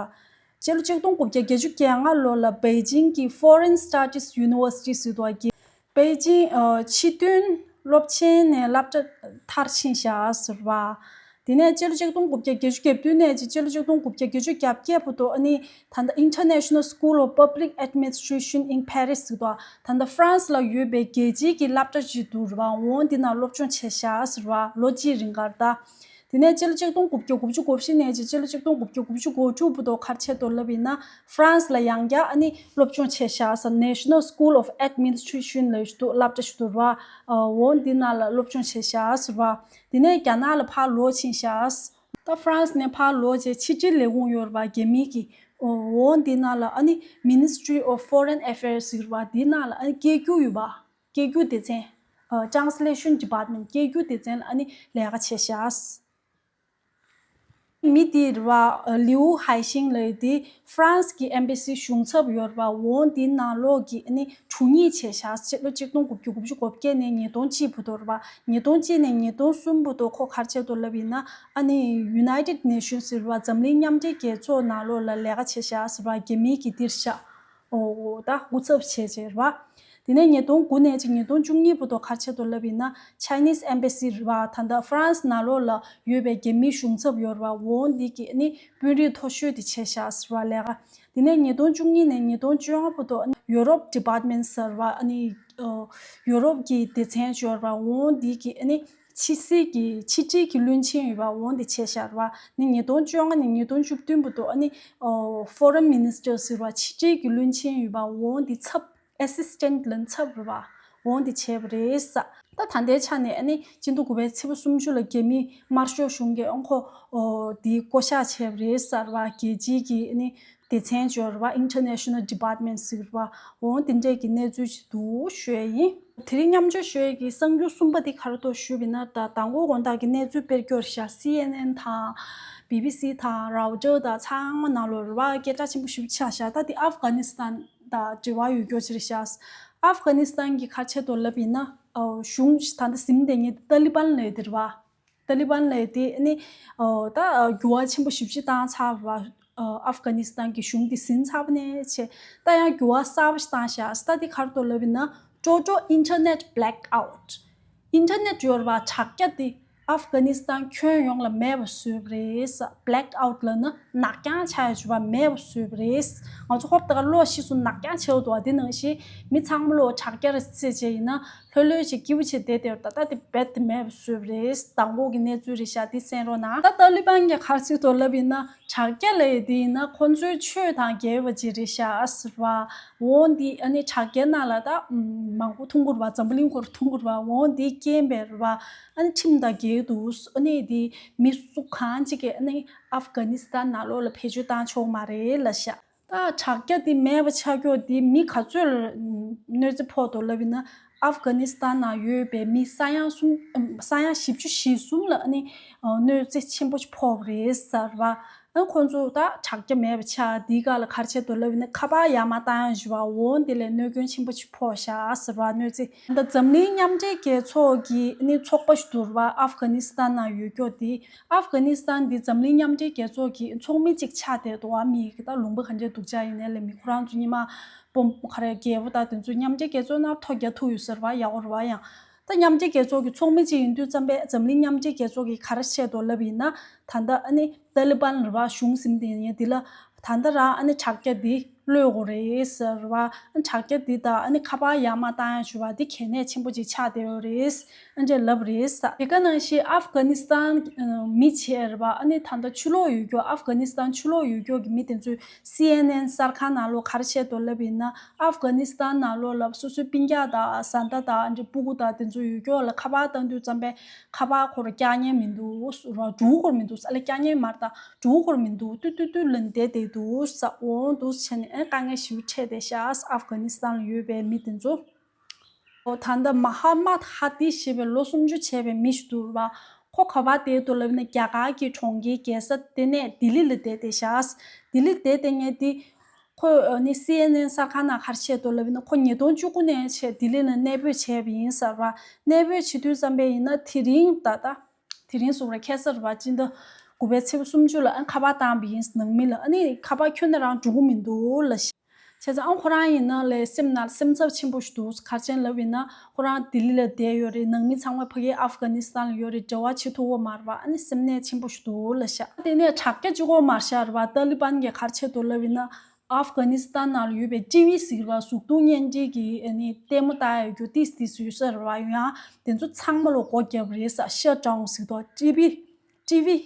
སྤྱི་ལོ་ཆིག་སྟོང་དགུ་བརྒྱ་བརྒྱད་ཅུ་གྱ་ལྔ་ལོ་ལ་པེ་ཅིང་གི་Foreign Studies University ཟེར་བ་གི་པེ་ཅིང་ཨ་ཕྱི་དོན་སློབ་ཆེན་ནས་སློབ་གྲྭ་མཐར་ཕྱིན་ཤག་ཟེར་བ། དེ་ནས་སྤྱི་ལོ་ཆིག་སྟོང་དགུ་བརྒྱ་བརྒྱད་ཅུ་གྱ་བདུན་ནས་ཅིག་སྤྱི་ལོ་ཆིག་སྟོང་དགུ་བརྒྱ་བརྒྱད་ཅུ་གྱ་བརྒྱད་བར་དུ་ཨ་ནི་ད་ལྟ་International School of Public Administration in Paris ཟེར་བ། ད་ལྟ་ཧྥ་རན་སི་ལ་ཡོད་པའི་རྒྱལ་སྤྱིའི་གི་སློབ་གྲྭ་ཅིག་འདུག་རེད་པ། འོ་འདི་ནང་སློབ་སྦྱོང་བྱས་ཤག་ཟེར་བ། ལོ་གཅིག་རིང་ག་རེད་ད། དེ་ནས་སྤྱི་ལོ་ཆིག་སྟོང་དགུ་བརྒྱ་དགུ་བཅུ་གོ་བཞི་ནས་ཅིག་སྤྱི་ལོ་ཆིག་སྟོང་དགུ་བརྒྱ་དགུ་བཅུ་གོ་དྲུག་བར་དུ་ག་རེ་བྱས་འདུག་ལབ་ཡིན་ན། ཧྥ་རན་སི་ལ་ཡང་བསྐྱར་ཨ་ནི་སློབ་སྦྱོང་བྱས་ཤག་ཟེར། National School of Administration ལབ་ཞིག་འདུག་སློབ་གྲྭ་ཞིག་འདུག་རེད་པ། འོ་འདི་ནང་ལ་སློབ་སྦྱོང་བྱས་ཤག་ཟེར་བ། དེ་ནས་རྒྱ་ནག་ལ་ཕར་ལོག་ཕྱིན་ཤག་ད་ཧྥ་རན་སི་ནས་ཕར་ལོག་རྗེས་ཕྱི་འབྲེལ་ལས་ཁུངས་ཡོད་རེད་པ། རྒྱ་མི་གི། འོ་འདི་ནང་ལ་ཨ་ནི་Ministry of Foreign Affairs ཟེར་བ། འདི་ནང་ལ་ཨ་ནི་སྐད་སྒྱུར་ཡོད་པ། སྐད་སྒྱུར་སྡེ་ཚན། ཨ་Translation Department སྐད་སྒྱུར་སྡེ་ཚན་ལ་ཨ་ནི་ལས་ཀ་བྱས་ཤག་མི་དེ་རེད་པ། ལིའུ་ཧའེ་ཤིང་ལབ་དེ་ཧྥ་རན་སི་གི་ཨེམ་བྷ་སི་གཞུང་ཚབ་ཡོད་རེད་པ། འོ་འདི་ནང་ལོགས་ཀྱི་ཨ་ནི་དྲུང་ཡིག་བྱས་ཤག་སྤྱི་ལོ་ཆིག་སྟོང་དགུ་བརྒྱ་དགུ་བཅུ་གོ་བརྒྱད་ནས་ཉིས་སྟོང་གཅིག་བར་དུ་རེད་པ། ཉིས་སྟོང་གཅིག་ནས་ཉིས་སྟོང་གསུམ་བར་དུ་ཁོ་ག་རེ་བྱས་འདུག་ལབ་ཡིན་ན། ཨ་ནི་United Nations ཟེར་བ། འཛམ་གླིང་མཉམ་འབྲེལ་རྒྱལ་ཚོགས་ནང་ལོགས་ལ་ལས་ཀ་བྱས་ཤག་ཟེར་བ། རྒྱ་མི་གི་འདིར་ཤག་འོ་ད་སྐུ་ཚབ་བྱས་བྱས་རེད་པ། དེ་ནས་ཉིས་སྟོང་དགུ་ནས་ཅིག་ཉིས་སྟོང་བཅུ་གཉིས་བར་དུ་ག་རེ་བྱས་འདུག་ལབ་ཡིན་ན། Chinese Embassy རེད་པ། ད་ལྟ་ཧྥ་རན་སི་ནང་ལོགས་ལ་ཡོད་པའི་རྒྱ་མིའི་གཞུང་ཚབ་ཡོད་རེད་པ། འོ་འདི་གི་ཨ་ནི་དཔོན་རིགས་མཐོ་ཤོས་དེ་བྱས་ཤག་ཟེར་བ་ལས་ཀ། དེ་ནས་ཉིས་སྟོང་བཅུ་གཉིས་ནས་ཉིས་སྟོང་བཅོ་ལྔ་བར་དུ་ཨ་ནི་Europe Department ཟེར་བ། ཨ་ནི་ཨ་ཡུ་རོབ་ཀྱི་སྡེ་ཚན་ཡོད་རེད་པ། འོ་འདི་གི་ཨ་ནི་ཕྱི་སྲིད་ཀྱི་ཕྱི་འབྲེལ་གྱི་བློན་ཆེན་ཡོད་པ། འོ་འདི་བྱས་ཤག་རེད་པ། ནི་ཉིས་སྟོང་བཅོ་ལྔ་ནས་ཉིས་སྟོང་བཅུ་བདུན་བར་དུ་ཨ་ནི་ཨ་Foreign Minister ཟེར་བ། ཕྱི་འབྲེལ་གྱི་བློན་ཆེན་ཡོད་པ། འོ་འདི་ཚབ། Assistant ལ་ཚབ་རེད་པ། འོ་འདི་བྱས་པ་རེད་ཟེར། ད་ད་ལྟའི་ཆ་ནས་ཨ་ནི་སྤྱི་ཟླ་དགུ་པའི་ཚེས་པ་སུམ་ཅུ་ལ་རྒྱ་མི་དམར་ཤོག་གཞུང་གིས་ཨང་ཁོ་འོ་འདི་བསྐོ་བཞག་བྱས་པ་རེད་ཟེར་བ། རྒྱལ་སྤྱིའི་གི་ཨ་ནི་སྡེ་ཚན་ཅིག་ཡོད་རེད་པ། International Department ཟེར་བ། འོ་འདི་འདྲས་ཀྱི་གནས་ཚུལ་ཞིག་འདུག་ཞུ་ཡ་ཡིན། དེ་རིང་མཉམ་སྤྱོད་ཞུ་ཡས་ཀྱི་གསར་འགྱུར་གསུམ་པ་འདི་ག་རེ་འདུག་ཞུས་པ་ཡིན་ན། ད་དང་པོ་དགོང་དག་གི་གནས་ཚུལ་སྤེལ་རྒྱུར་ཤག་སི་ཨེན་ཨེན་དང་། བི་བི་སི་དང་། རོའི་ཊར་དང་ཚང་མ་ནང་ལོགས་རེད་པ། སྐད་གྲགས་ཆེན་པོ་ཞེ་པོ་ཆགས་ཤག་ད་འདི་ཨབ་གྷ་ནི་སི་ཐན་དང་འབྲེལ་བ་ཡོད་རྒྱུ་ཅིག་རེད་ཤག་ཨབ་གྷ་ནི་སི་ཐན་གྱི་ཁ་ཆེ་དུ་ལབ་ཡིན་ན་གཞུང་ད་ལྟ་ཟིན་དེ་ངེད་ཏ་ལི་བན་ལས་དེ་རེད་བ། ཏ་ལི་བན་ལས་དེ་ནི་ད་འགྱུར་བ་ཆེན་པོ་ཞིབ་ཅིག་བཏང་ཚར་བ། ཨབ་གྷ་ནི་སི་ཐན་གྱི་གཞུང་དེ་ཟིན་ཚར་བ་ནས་བྱས་ད་ཡང་འགྱུར་བ་གསར་པ་ཞིག་བཏང་བཞག་ད་དེ་ག་རེ་དུ་ལབ་ཡིན་ན་Total Internet Blackout། ཨིན་ཊར་ནེཊ་ཡོད་རེད་བ། དྲ་རྒྱ་དེ་ཨབ་གྷ་ནི་སི་ཐན་ཁྱོན་ཡོངས་ལ་མེད་པ་བཟོས་པ་རེད། Blackout་ལབ་ན་ནག་རྐྱང་ཆགས་ཡོད་པ་མེད་པ་བཟོས་པ་རེད། ང་ཚོ་ཧོབ་ཏེ་ག་ལོ་ཤི་སོང་ནག་རྐྱང་ཆགས་ཡོད་དོ་བ། དེ་ནང་བཞིན་མི་ཚང་མ་ལོ་དྲ་རྒྱ་རེད་ཟེར་བྱས་ཡིན་ན་ལྷོད་ལྷོད་བྱས་སྐྱིད་པོ་བྱས་བསྡད་བསྡད་ཡོད་རེད། ད་ལྟ་དེ་རྦད་དེ་མེད་པ་བཟོས་པ་རེད། དང་པོ་གི་གནས་ཚུལ་རེད་ཤག་དེ་གསན་རོགས་གནང་། ད་ཏཱ་ལི་བན་གྱི་ག་རེ་བྱེད་དོ་ལབ་ཡིན་ན་དྲ་རྒྱ་ལབ་ཡས་དེ་ཡིན་ན་ཁོང་ཚོའི་ཆོས་དང་འགལ་བ་ཅིག་རེད་ཤག་ཟེར་བ། འོ་འདི་ཨ་ནི་དྲ་རྒྱའི་ནང་ལ་ད་མང་པོ་མཐོང་གི་རེད་བ། འཛམ་བུ་གླིང་ཁོར་མཐོང་གི་རེད་བ། འོ་འདི་རྐྱེན་པས་རེད་བ། ཨ་ནི་ཁྲིམས་དང་འགལ་འདུག་ཨ་ནི་འདི་མི་སུ་གང་ཅིག་གིས་ཨ་ནི་ཨབ་གྷ་ནི་སི་ཐན་ནང་ལོགས་ལ་བེད་སྤྱོད་བཏང་ཆོག་མ་རེད་ལབ་ཤག་ད་དྲ་རྒྱ་འདི་མེད་པ་ཆགས་ཀྱོག་འདི་མི་ག་ཚོད་ལ་གནོད་འཚེ་ཕོག་འདུག་ལབ་ཡིན་ན་ཨབ་གྷ་ནི་སི་ཐན་ནང་ཡོད་པའི་མི་ས་ཡ་གསུམ་ས་ཡ་བཞི་བཅུ་ཞེ་གསུམ་ལ་ཨ་ནི་གནོད་འཚེ་ཆེན་པོ་ཕོག་པ་རེད་ཟེར་བ། ཨ་ཁོང་ཚོ་ད་དྲ་རྒྱ་མེད་པ་ཆགས། འདིའི་སྒང་ལ་ག་རེ་བྱས་འདུག་ལབ་ཡིན་ན་ཁ་པར་ཡར་མར་བཏང་ཡག་ཞུ་བ། འོ་འདི་ལས་གནོད་སྐྱོན་ཆེན་པོ་ཞིག་ཕོག་ཤག་ཟེར་བ། གནོད་འཚེ་ད་འཛམ་གླིང་མཉམ་འབྲེལ་རྒྱལ་ཚོགས་ཀྱི་ནི་ཚོགས་པ་ཞིག་འདུག་རེད་བ། ཨབ་གྷ་ནི་སི་ཐན་ནང་ཡོད་ཀྱོག་འདི། ཨབ་གྷ་ནི་སི་ཐན་འདི་འཛམ་གླིང་མཉམ་འབྲེལ་རྒྱལ་ཚོགས་ཀྱི་ཚོགས་མི་གཅིག་ཆགས་བསྡད་འདུག་བ། མི་ཡི་ད་ལུང་པ་ག་འདྲས་འདུག་ཅག་ཡིན་ནའི་ལས་མི་ཁོ་རང་ཚོ་ཉི་མ་སྤོམ་ག་རེ་རྒྱལ་པོ་ད་དེ་ཚོ་མཉམ་འབྲེལ་རྒྱལ་ཚོགས་ནང་ཐོ་རྒྱག་ཐུབ་ཡོད་ཟེར་བ། ཡག་པོ་རེད་བ། ཡང་ད་མཉམ་འབྲེལ་རྒྱལ་ཚོགས་ཀྱི་ཚོགས་མི་གཅིག་ཡིན་དུས་ཙམ་པས་འཛམ་གླིང་མཉམ་འབྲེལ་རྒྱལ་ཚོགས་ཀྱིས་ག་རེ་བཤད་འདུག་ལབ་ཡིན་ན། ད་ལྟ་ཨ་ནི་ཏཱ་ལི་བན་རེད་བ། གཞུང་ཟིན་དེ་ཡིན་དེ་ལ་ད་ལྟ་རང་ཨ་ནི་དྲ་རྒྱ་འདི་གློད་དགོས་རེད་ཟེར་བ། ཨ་དྲ་རྒྱ་འདི་དང་ཨ་ནི་ཁ་པར་ཡར་མར་བཏང་ཡག་ཞུ་བ་འདི་གལ་གནད་ཆེན་པོ་ཅིག་ཆགས་བསྡད་ཡོད་རེད། ཨ་འདྲས་ལབ་རེད་ས། དེ་ག་ནང་བཞིན་ཨབ་གྷ་ནི་སི་ཐན་མི་བྱས་རེད་བ། ཨ་ནི་ད་ལྟ་ཕྱི་ལོགས་ཡོད་ཀྱོག་ཨབ་གྷ་ནི་སི་ཐན་ཕྱི་ལོགས་ཡོད་ཀྱོག་གི་མི་དེ་ཚོས་སི་ཨེན་ཨེན་གསར་ཁང་ནང་ལོགས་ག་རེ་བཤད་འདུག་ལབ་ཡིན་ན། ཨབ་གྷ་ནི་སི་ཐན་ནང་ལོགས་ལ་སོ་སོའི་སྤུན་ཀྱག་དང་བཟའ་ཟླ་དང་ཨ་འདྲས་སྤུ་གུ་དང་དེ་ཚོ་ཡོད་ཀྱོག་ལ་ཁ་པར་བཏང་དུས་ཙམ་པས་ཁ་པར་ཁོ་རང་བཀྱག་ཉན་མི་འདུག་ཟེར་བ། འགྲོ་གི་ཡོད་མི་འདུག་ས། ཨ་ལས་བཀྱག་ཉན་མ་རེད་ད། འགྲོ་གི་ཡོད་མི་འདུག་ཏུ་ཏུ་ཏུ་ལབ་བསྡད་བསྡད་འདུག་ས། འོ་འདུག་བྱས་ནས་ཨེ་དཀའ་ངལ་ཞེ་པོ་འཕྲད་བསྡད་ཤག་ཨབ་གྷ་ནི་སི་ཐན་ལ་ཡོད་པའི་མི་དེ་ཚོ། འོ་ད་ལྟ་མ་ཧ་མད་ཧ་ཏི་ཞེས་པའི་ལོ་སུམ་ཅུ་བྱས་པའི་མི་ཞིག་འདུག་ར། ཁོ་ག་པར་བསྡད་འདུག་ལབ་ན་རྒྱ་གར་གྱི་གྲོང་ཁྱེར་རྒྱལ་ས་དེ་ནས་ལྡི་ལི་ལ་བསྡད་བསྡད་ཤག་ལྡི་ལི་བསྡད་བསྡད་མཁན་དེ་ཁོ་ནི་སི་ཨེན་ཨེན་གསར་ཁང་ནང་ག་རེ་བཤད་འདུག་ལབ་ན། ཁོ་ཉིས་སྟོང་བཅུ་དགུ་ནས་བྱས་ལྡི་ལི་ལ་གནས་སྤོས་བྱས་པ་ཡིན་ཟེར་བ། གནས་སྤོས་བྱེད་དུས་ཙམ་པས་ཡིན་ན་དེ་རིང་ད་ལྟ་དེ་རིང་སོང་རེད། ཁ་སང་རེད་བ། སྤྱི་ཟླ་དགུ་པའི་ཚེས་པ་སུམ་ཅུ་ལ་ཨ་ཁ་པར་བཏང་བ་ཡིན་ནང་མི་ལ། ཨ་ནི་ཁ་པར་ཁྱོན་ནས་རང་འགྲོ་གི་མི་འདུག་ལབ་ཤག་བྱས་ཙང་ཨ་ཁོ་རང་ཡིན་ན་ལས་སེམས་ནང་སེམས་འཚབ་ཆེན་པོ་ཞིག་འདུག་ག་རེ་བྱས་ལབ་ཡིན་ན་ཁོ་རང་ལྡི་ལི་ལ་བསྡད་ཡོད་རེད། ནང་མི་ཚང་མ་ཕ་གིའི་ཨབ་གྷ་ནི་སི་ཐན་ལ་ཡོད་རེད། འབྲེལ་བ་བྱེད་ཐུབ་ཀྱི་མ་རེད་བ། ཨ་ནི་སེམས་ནད་ཆེན་པོ་ཞིག་འདུག་ལབ་ཤག་དེ་ནས་དྲ་རྒྱ་གཅིག་པོ་མ་རེད་བ། ཏཱ་ལི་བན་གྱིས་ག་རེ་བྱས་འདུག་ལབ་ཡིན་ན། ཨབ་གྷ་ནི་སི་ཐན་ནང་ལ་ཡོད་པའི་ཊི་ཝི་ཟེར་བ་གཟུགས་མཐོང་བརྙན་འཕྲིན་གྱི་ཨ་ནི་ལྟད་མོ་ལྟ་ཡག་རྒྱུ་ཏིས་ཏིས་ཡོད་ས་རེད་བ། ཡང་དེ་ཚོ་ཚང་མ་ལ་སྒོ་བརྒྱབ་པ་རེད་ས། ཤཊ་ཌའུན་ཟེར་དོ། ཊི་ཝི་ཊི་ཝི་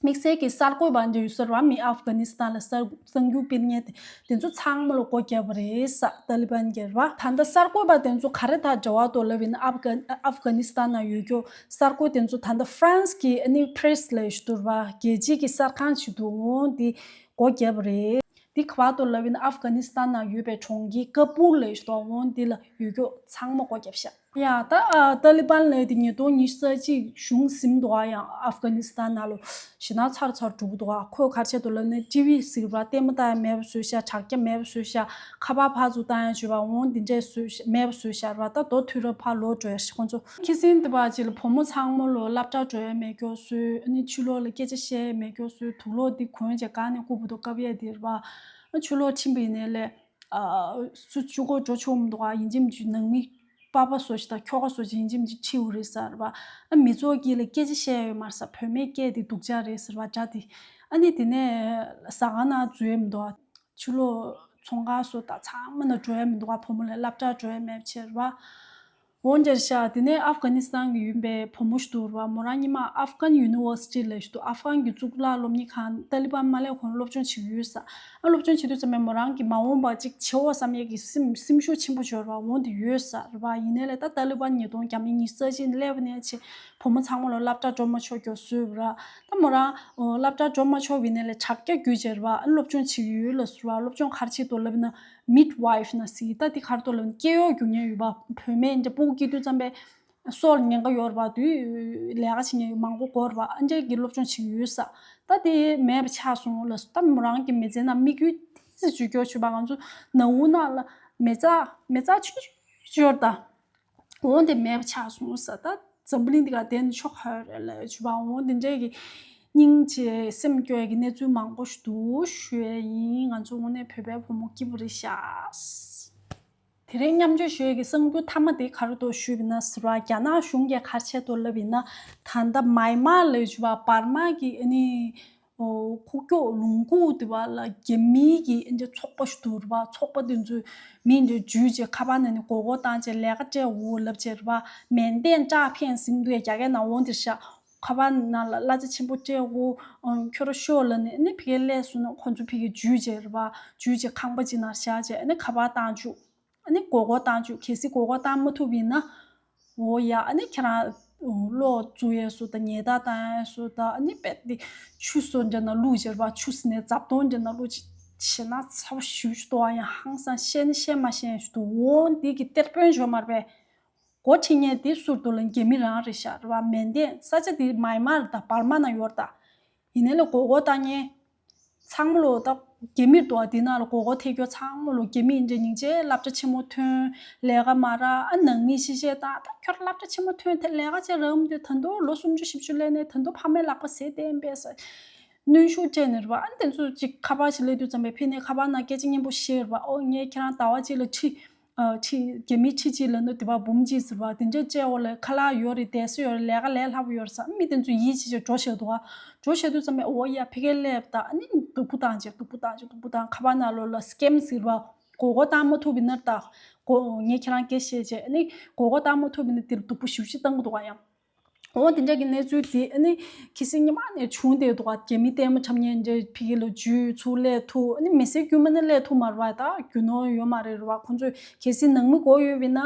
དམིགས་བསལ་གྱི་གསར་འགོད་པ་འདྲ་ཡོད་ས་རེད་བ། མི་ཨབ་གྷ་ནི་སི་ཐན་ལ་གསར་གསར་འགྱུར་སྤེལ་མཁན་དེ་དེ་ཚོ་ཚང་མ་ལ་སྒོ་བརྒྱབ་པ་རེད་ས། ཏཱ་ལི་བན་གྱིས་རེད་བ། ད་ལྟ་གསར་འགོད་པ་དེ་ཚོ་ག་རེ་དང་འབྲེལ་བ་འདུག་ལབ་ཡིན་ན། ཨབ་གྷ་ཨབ་གྷ་ནི་སི་ཐན་ནང་ཡོད་རྒྱུ་གསར་འགོད་དེ་ཚོ་ད་ལྟ་ཧྥ་རན་སི་གི་ཨ་ནི་པེ་རི་སི་ལབ་ཡག་ཞིག་འདུག་རེད་བ། རྒྱལ་སྤྱིའི་གི་གསར་ཁང་ཞིག་འདུག་འོ་འདི་སྒོ་བརྒྱབ་པ་རེད། འདི་ག་པར་འདུག་ལབ་ཡིན་ན་ཨབ་གྷ་ནི་སི་ཐན་ནང་ཡོད་པའི་གྲོང་ཁྱེར་ཀ་པུལ་ལབ་ཡག་ཞིག་འདུག་འོ་འདི་ལ་ཡོད་རྒྱུ་ཚང་མ་སྒོ་བརྒྱབ་ཤག་ཡ་ད་ཨ་ཏཱ་ལི་བན་ལབ་ཡག་དེ་ཉིས་སྟོང་ཉི་ཤུ་རྩ་གཅིག་གཞུང་ཟིན་འདུག་ཨ། ཡང་ཨབ་གྷ་ནི་སི་ཐན་ནང་ལོ་ཞེ་དྲག་ཚར་ཚར་འགྲོ་གི་འདུག་ཨ། ཁོས་ག་རེ་བྱས་འདུག་ལབ་ན། ཊི་ཝི་ཟེར་བ་ལྟད་མོ་ལྟ་ཡག་མེད་པ་བཟོས་ཤག་དྲ་རྒྱ་མེད་པ་བཟོས་ཤག་ཁ་པར་ཕར་ཚུར་བཏང་ཡག་བྱས་པ་འོ་འདི་འདྲས་བཟོས་ཤག་མེད་པ་བཟོས་ཤག་རེད་བ། ད་མདོ་དུས་རབས་ཕར་ལོག་འགྲོ་ཡག་ཤག་ཁོང་ཚོ། ཁ་སང་དེ་བ་ཅིག་ལ་བུ་མོ་ཚང་མ་ལོ་སློབ་གྲྭ་འགྲོ་ཡག་མེད་ཀྱོག་བཟོས། ཨ་ནི་ཕྱི་ལོགས་ལ་སྐད་ཆ་བཤད་ཡག་མེད་ཀྱོག་བཟོས། དུག་ལོག་འདི་གོན་བྱས་གང་ནས་རྐུ་བུ་དུ་བཀབ་ཡག་དེ་རེད་བ། ཨ་ཕྱི་ལོགས་ཕྱིན་པ་ཡིན་ནའི་ལས། ཨ་སུ་གཅིག་པོ་འགྲོ་ཆོག་མི་འདུག་ཨ། ཡིན་གཅིག་མིན་གཅིག་ནང་མི་པ་ཕ་བཟོ་ཞིག་དང་ཁྱོ་ག་བཟོ་ཞིག་ཡིན་གཅིག་མིན་གཅིག་ཁྲིད་དགོས་རེད་ཟེར་བ། ཨ་མི་ཚོགས་དཀྱིལ་ལ་སྐད་ཆ་བཤད་ཡག་ཡོད་མ་རེད་ཟེར། བུད་མེད་སྐད་དེ་སྡུག་ཅག་རེད་ཟེར་བ་འདྲ་དེ། ཨ་ནི་དེ་ནས་ཟ་ཁང་ནང་འཛུལ་ཡག་མི་འདུག་ཨ། ཕྱི་ལོགས་ཚོང་ཁང་སོགས་དང་ཚང་མ་ནང་འགྲོ་ཡག་མི་འདུག་ཨ། བུ་མོ་ལ་སློབ་གྲྭ་འགྲོ་ཡག་མེད་པ་བྱས་རེད་བ། འོ་འདྲ་ཤག་དེ་ནས་ཨབ་གྷ་ནི་སི་ཐན་གྱི་ཡིན་པའི་བུ་མོ་ཞིག་འདུག་རེད་བ། མོ་རང་སྔོན་མ་ཨབ་གྷན་ཡུ་ནི་ཝར་སི་ཊི་ལབ་ཞིག་འདུག་ཨབ་གྷན་གྱི་གཙུག་ལག་སློབ་གཉེར་ཁང་། ཏཱ་ལི་བན་མ་སླེབས་གོང་སློབ་སྦྱོང་བྱེད་ཀྱི་ཡོད་ས། ཨ་སློབ་སྦྱོང་བྱེད་དུས་ཙམ་པས་མོ་རང་གིས་མ་འོངས་པ་ཅིག་བྱེད་འོ་བསམ་ཡག་གི་སེམས་སེམས་ཤུགས་ཆེན་པོ་ཅིག་ཡོད་རེད་བ། འོ་འདི་ཡོད་ས་རེད་བ། ཡིན་ནའི་ལས་ད་ཏཱ་ལི་བན་ཉིས་སྟོང་ཉི་ཤུ་རྩ་གཅིག་སླེབས་པ་ནས་བྱས་བུ་མོ་ཚང་མ་ལ་སློབ་གྲྭ་འགྲོ་མ་ཆོག་ཀྱོག་བཟོས་པ་རེད། ད་མོ་རང་སློབ་གྲྭ་འགྲོ་མ་ཆོག་པ་ཡིན་ནའི་ལས་དྲ་རྒྱ་བརྒྱུད་བྱས་རེད་བ། ཨ་སློབ་སྦྱོང་བྱེད་ཀྱི་ཡོད་ལབ་ཟེར་བ། སློབ་སྦྱོང་ག་རེ་བྱེད་འདུག་ལབ་ན། མིཌ་ཝའིཕ་ན་ཟེར། ད་འདི་ག་རེ་འདུག་ལབ་ན་སྐྱེ་གཡོག་རྒྱུག་མཁན་ཡོད་པ། བུད་མེད་འདྲ་སྤུ་གུ་སྐྱེ་དུས་ཙམ་པས་སྲོག་ལ་ཉེན་ཁ་ཡོད་རེད་པ། དུས་ལས་ཀ་བྱེད་མཁན་མང་པོ་དགོས་རེད་པ། ཨ་འདྲས་ཀྱི་སློབ་སྦྱོང་བྱེད་ཀྱི་ཡོད་ས། ད་དེ་མེད་པ་ཆགས་སོང་ལབ་སོང་། ད་མོ་རང་གི་མི་ཚེ་ནང་དམིགས་ཡུལ་ཏོག་ཙམ་བཅོས་བསྒྱུར་བྱས་པ། ང་ཚོ་ནང་འུ་ནང་ལ་ མེ་བཙའ་མེ་བཙའ་ཆུང་ཆུང་ཅིག་ཡོད་རེད་ད། འོ་དེ་མེད་པ་ཆགས་སོང་ཟེར། ད་འཛམ་བུ་གླིང་འདི་ག་བསྡད་ན་ཆོག་ཧ་རེད་ལབ་ཡོད་བྱས་པ། འོ་དེ་འདྲའི་གི་སྙིང་རྗེ་སེམས་སྐྱོ་ཡ་གི་གནས་ཚུལ་མང་པོ་ཞིག་འདུག་ཞུ་ཡ་ཡིན། ང་ཚོ་དངོས་གནས་བོད་པའི་བུ་མོ་སྐྱིད་པོ་རེད་ཤག། དེ་རིང་མཉམ་སྤྱོད་ཞུ་ཡ་གི་གསར་འགྱུར་མཐའ་མ་དེ་ག་རེ་འདུག་ཞུས་པ་ན་ཟེར་བ། རྒྱ་ནག་གཞུང་གིས་ག་རེ་བྱས་འདུག་ལབ་ཡིན་ན། ད་ལྟ་མཱི་མཱར་ལབ་ཡོད་བྱས་པ། འབར་མ་གི་ཨ་ནི་ཨོ་ཁུག་ཀྱོག་ལུང་ཁུག་དེ་བ་ལ་རྒྱ་མིའི་གི་ཨ་ནི་ཚོགས་པ་ཞིག་འདུག་རེད་བ། ཚོགས་པ་དེ་ཚོས་མི་འདི་འཇུས་བྱས་ཁ་པར་ནང་ནས་མགོ་སྐོར་བཏང་བྱས་ལས་ཀ་སྤྲད་འོ་ལབ་བྱས་རེད་བ། མེན་ཏན་ཏྲ་ཕན་ཟེར་གྱི་འདུག་ཡ། རྒྱ་སྐད་ནང་འོ་འདིར་བཞག། ཁ་པར་ནང་ལ་གླ་ཆ་ཆེན་པོ་སྤྲད་འོ། ཁྱོད་རང་ཤོག་ལབ་ནས་ཨ་ནི་ཕ་གིར་སླེབས་སོང་ན་ཁོ་ཚོ་ཕ་གིར་འཇུས་བྱས་རེད་བ། འཇུས་བྱས་ཁང་པ་ཅིག་ནང་བཞག་བྱས་ཨ་ནི་ཁ་པར་བཏང་བཅུག། ཨ་ནི་མགོ་སྐོར་བཏང་བཅུག། གལ་སྲིད་མགོ་སྐོར་བཏང་མ་ཐུབ་པ་ཡིན་ན། འོ་ཡ། ཨ་ནི་ཁྱེད་རང་གློག་བཙུགས་ཡས་སུ་དང་ཉལ་ཐ་བཏང་ཡས་སུ་དང་། ཨ་ནི་རྦད་དེ་ཆུ་སོ་འདྲ་ནང་བླུགས་བྱས་རེད་བ། ཆུ་ཟེར་ནས་རྫབ་དོང་འདྲ་ནང་བླུགས་བྱས། ཞེ་ན་ཚ་པོ་ཞེ་པོ་ཅིག་འདུག་ཨ། ཡང་ཧང་སང་བཤད་ན་བཤད་མ་ཤེས་ཡས་ཞིག་འདུག། འོ་འདི་གི་གཏེར་དཔོན་ཞོ་མར་པས། འགོ་ཁྲིད་མཁན་དེ་སུ་རེད་འདུག་ལབ་ན་རྒྱ་མི་རང་རེད་ཤག་རེད་བ། མེན་ཏན་ས་ཆ་དེ་མཱི་མཱར་དང་འབར་མ་ནང་ཡོད་རེད་ད། ཡིན་ནའི་ལ་མགོ་སྐོར་བཏང་མཁན་ཚང་མ་ལོ་ད་རྒྱ་མི་རེད་འདུག་ཨ། དེ་ནང་ལ་མགོ་སྐོར་ཐེབས་རྒྱུ་ཚང་མ་ལོ་རྒྱ་མི་ཡིན་འདྲ། སྙིང་རྗེ། སློབ་གྲྭ་ཆེན་མོ་ཐོན། ལས་ཀ་མ་རག་ཨ། ནང་མི་གཞིས་བྱེས་དང་། ད་ཁྱོད་སློབ་གྲྭ་ཆེན་མོ་ཐོན་ཐལ། ལས་ཀ་བྱེད་རག་མི་འདུག། ད་དུང་ལོ་སུམ་ཅུ་བཞི་བཅུ་སླེབས་ནས་ད་དུང་ཕ་མའི་ལག་པ་ཟས་བསྡད་པས་ཟེར། གནོན་ཤུགས་སྤྲད་ནས་རེད་བ། ཨ་ནི་དེ་ཚོ་ཅིག་ཁ་པར་ཞིག་སླེབས་དུས་ཙམ་པས་ཕ་ནས་ཁ་པར་ནང་སྐད་ཆ་སྙན་པོ་བཤད་རེད་བ། ཨོ་ངས་ཁྱེད་རང་ཟླ་བ་གཅིག་ལ་ཁྲི། ཨ། ཁྲི། རྒྱ་མིའི་ཁྲི་གཅིག་ལ་ནི་དེ་བ་འབུམ་གཅིག་ཟེར་བ། དེ་འདྲས་སྤྲད་འོ་ལ་ཁ་ལག་ཡོད་རེད། བསྡད་ས་ཡོད་རེད། ལས་ཀ་ལས་སླ་པོ་ཡོད་རེད་ཟེར། མི་དེ་ཚོ་ཡིད་ཆེས་བྱས་འགྲོ་བཞག་འདུག་ག། འགྲོ་བཞག་དུས་ཙམ་པས་ཨོ་ཡ་ཕ་གིར་སླེབས་ད། ཨ་ནི་སྡུག་པོ་བཏང་བྱས། སྡུག་པོ་བཏང་བྱས། སྡུག་པོ་བཏང་། ཁ་པར་ནང་ལོགས་ལ་སི་ཀེམ་ཟེར་བ། མགོ་སྐོར་བཏང་མ་ཐུབ་པ་ཡིན་ན་ད། མགོ་ངས་ཁྱེད་རང་སྐད་བཤད་བྱས། ཨ་ནི་མགོ་སྐོར་བཏང་མ་ཐུབ་པ་ཡིན་ན་དེར་སྡུག་པོ་ཞེ་པོ་ཅིག་བཏང་གི་འདུག་ག་ཡང་། འོ་དེ་འདྲ་གི་གནས་ཚུལ་དེ་ཨ་ནི་ཁ་སང་ཉི་མ་ནས་བྱུང་བསྡད་འདུག་ག། རྒྱ་མི་ལྟད་མོ་འཁྲབ་མཁན་འདྲ་ཕ་གི་ལ་འཇུས་ཚུར་སླེབས་ཐུབ། ཨ་ནི་མི་སེར་དཀྱུས་མ་ནི་སླེབས་ཐུབ་མ་རེད་བ། ད་རྒྱུ་ནོར་ཡོད་མ་རེད་རེད་བ། ཁོང་ཚོས་གལ་སྲིད་ནང་མི་དགོས་ཡོད་པ་ཡིན་ན།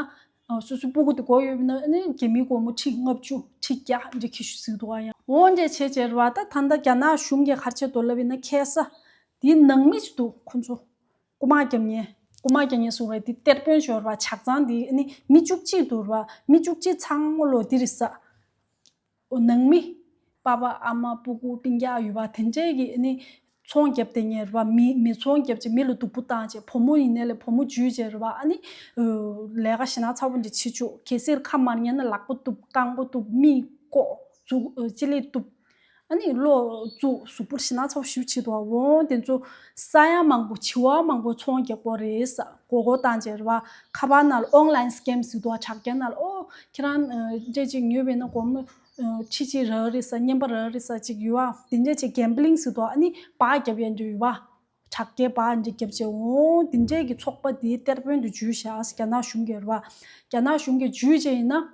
ཨ། སོ་སོའི་སྤུ་གུ་དེ་དགོས་ཡོད་པ་ཡིན་ན་ཨ་ནི་རྒྱ་མིའི་སྒོར་མོ་ཁྲི་ལྔ་བཅུ་ཁྲི་བརྒྱ་འདྲ་ཁྱེར་ཤོག་ཟེར་འདུག་ག། ཡང་འོ་འདྲ་བྱས་བྱས་རེད་བ། ད་ད་ལྟ་རྒྱ་ནག་གཞུང་གིས་ག་རེ་བྱས་འདུག་ལབ་ཡིན་ན། ཁ་སང་དེའི་ནང་མི་ཞིག་འདུག། ཁོང་ཚོ། རྐུ་མ་རྒྱབ་མཁན། རྐུ་མ་རྒྱབ་མཁན་ཟེར་བ་དེ་གཏེར་དཔོན་ཞོར་བ་ཇག་ཚང་དེ་ནི་མི་བཅུ་གཅིག་འདུག་ར་བ། མི་བཅུ་གཅིག་ཚང་མ་ལོ་འདི་རེད་ས། ནང་མི། པ་ཕ་ཨ་མ་སྤུ་གུ་སྤུན་ཀྱག་ཡོད་པ་དེ་འདྲས་ཀྱི་ནི་ཚོང་རྒྱབ་བསྡད་མཁན་རེད་བ། མི་མི་ཚོང་རྒྱབ་བྱས་མི་ལ་སྡུག་པོ་བཏང་བྱས། བུ་མོ་ཡིན་ནའི་ལ་བུ་མོ་འཇུས་བྱས་རེད་བ། ཨ་ནི་ལས་ཀ་ཞེ་ན་ཚ་པོ་འདི་བྱེད་བཅུག། གལ་སྲིད་ཁ་མ་ཉན་ན་ལག་པ་གཏུབ། རྐང་པ་གཏུབ། མིག་བཀོག། མཛུ་གུ་ལྕེ་ལེབ་གཏུབ། ཨ་ནི་གློག་བཙུགས། གཟུགས་པོ་ཞེ་ན་ཚ་པོ་ཞེ་པོ་བྱེད་འདུག་བ། འོ་དེ་ཚོ་ས་ཡ་མང་པོ་བྱེ་བ་མང་པོ་ཚོང་རྒྱག་གི་རེད་ས། མགོ་སྐོར་བཏང་བྱས་རེད་བ། ཁ་པར་ནང་ལ་ཨོན་ལན་སི་ཀེམ་ཟེར་འདུག་བ། དྲ་རྒྱ་ནང་ལ། ཨོ་ཁྱེད་རང་འདྲ་ཅིག་ཉོས་པ་ཡིན་ན་སྒོར་མོ་ཁྲི་གཅིག་རག་རེད་ས། རྔན་པ་རག་རེད་ས་ཅིག་ཡོད་བ། དེ་འདྲ་ཅིག་གེམ་བྷི་ལིང་ཟེར་འདུག་བ། ཨ་ནི་སྦག་རྒྱབ་ཡས་འདྲ་ཡོད་བ། དྲ་རྒྱའི་སྦག་འདྲ་རྒྱབ་བྱས། འོ་དེ་འདྲས་ཀྱི་ཚོགས་པ་དེའི་གཏེར་དཔོན་དེ་འཇུས་བཞག་ས། རྒྱ་ནག་གཞུང་གིས་རེད་བ། རྒྱ་ནག་གཞུང་གིས་འཇུས་བྱས་ཡིན་ན།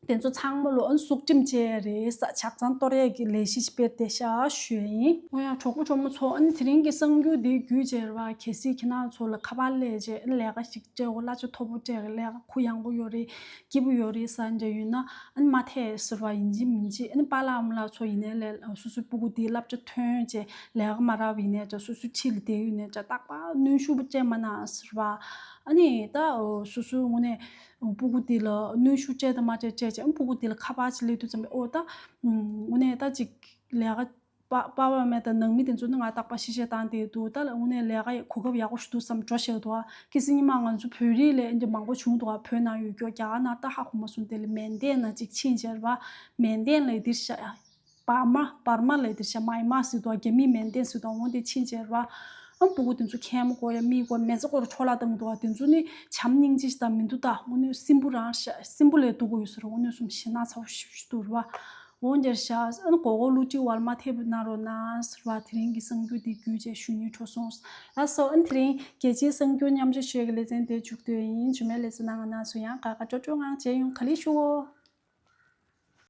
དེ་ཚོ་ཚང་མ་ལོ་ཨ་ནི་སྲུག་ཁྲིམས་བཅད་རེད་ས། ཇག་ཚང་གཏོར་ཡས་ཀྱི་ལས་གཞི་ཞིག་སྤེལ་བསྡད་ཤག་ཞུ་ཡ་ཡིན། འོ་ཡ་གྲོགས་པོ་གྲོགས་མོ་ཚོ། ཨ་ནི་དེ་རིང་གི་གསར་འགྱུར་འདི་བརྒྱུད་བྱས་རེད་བ། གལ་སྲིད་ཁྱེད་རང་ཚོ་ལ་ཁ་པར་སླེབས་བྱས་ཨ་ནི་ལས་ཀ་ཞིག་སྤྲད་འོ། གླ་ཆ་མཐོ་པོ་སྤྲད་རེད། ལས་ཀ་ཁུ་ཡངས་པོ་ཡོད་རེད། སྐྱིད་པོ་ཡོད་རེད་ས་འདྲ་ཡོད་ན་ཨ་ནི་མ་ཐད་ཟེར་བ་ཡིན་གཅིག་མིན་གཅིག། ཨ་ནི་པཱ་ལགས་ཨ་མ་ལགས་ཚོ་ཡིན་ནའི་ལས་སོ་སོའི་སྤུ་གུ་དེ་སློབ་གྲྭ་ཐོན་བྱས་ལས་ཀ་མ་རག་པ་ཡིན་ནའི་ཅག་སོ་སོའི་འཁྲིས་ལ་བསྡད་ཡོད་ནའི་ཅག་རྟག་པར་གནོན་ཤུགས་པོ་སྤྲད་མ་གནང་ཟེར་བ། ཨ་ནི་ད་སོ་སོའི་དངོས་གནས་སྤུ་གུ་དེ་ལ་གནོན་ཤུགས་སྤྲད་དང་མ་སྤྲད་སྤྲད་བྱས། ཨ་ནི་སྤུ་གུ་དེ་ལ་ཁ་པར་ཅིག་སླེབས་དུས་ཙམ་པས་ཨོ་ད་དངོས་གནས་ད་ཅིག་ལས་ཀ་པ་པ་ཕ་མ་དང་ནང་མི་དེ་ཚོ་ནི་ང་རྟག་པར་ཤེས་བྱས་བཏང་བསྡད་འདུག། ད་ལ་དངོས་གནས་ལས་ཀ་གོ་སྐབས་ཡག་པོ་ཞིག་འདུག་བསམ་འགྲོ་བཞག་འདུག་ཨ། ཁ་སང་ཉི་མ་ང་ཚོ་བོད་རིགས་ལ་ཨ་ནི་མང་པོ་བྱུང་འདུག་ཨ། བོད་ནང་ཡོད་རྒྱུ། རྒྱ་གར་ནང་ད་ཧ་གོ་མ་སོང་། དེ་ལ་མེན་ཏན་ནང་ཅིག་ཕྱིན་བྱས་རེད་བ། མེན་ཏན་ལ་འདིར་བཞག་ཡ། འབར་མ། འབར་མ་ལ་འདིར་བཞག་མཱི་མཱར་ཟེར་འདུག་ཨ། རྒྱ་མིས་མེན་ཏན་ཟེར་འདུག་ཨ། འོ་དེ་ཕྱིན་བྱས་རེད་བ། ཨ་ནི་སྤུ་གུ་དེ་ཚོ་མཁལ་མ་བཀོག་ཡ། མིག་བཀོག། མི་ཚེ་སྐོར་འཕྲོ་བརླག་བཏང་འདུག་ཨ། དེ་ཚོ་ནི་བྱམས་སྙིང་རྗེ་ཞིག་ད་མི་འདུག་ད། དངོས་གནས་སྲིན་པོ་རང་ཤ། སྲིན་པོ་ལས་སྡུག་གོ་ཡོད་ས་རེད། དངོས་གནས་སོང་ཞེ་ན་ཚ་པོ་ཞེ་པོ་ཞིག་འདུག་རེད་བ། འོ་འདིར་བཞག་ཨ་ནི་མགོ་སྐོར་བསླུ་བྲིད་བར་མ་ཐེབས་གནང་རོགས་གནང་ཟེར་བ། དེ་རིང་གི་གསར་འགྱུར་འདི་བརྒྱུད་བྱས་ཞུ་སྙིང་བྲོ་སོང་། ལགས་སོ། ཨ་ནི་དེ་རིང་རྒྱལ་སྤྱིའི་གསར་འགྱུར་མཉམ་སྤྱོད་ཞུ་ཡ་གི་ལེ་ཚན་དེ་མཇུག་བསྡུ་ཡ་ཡིན། རྗེས་མའི་ལེ་ཚན་ནང་ང་རང་ཚོ་ཡང་དགའ་དགའ་སྤྲོ་སྤྲོ་ངང་མཇལ་ཡོང་། ག་ལེར་ཞུའོ།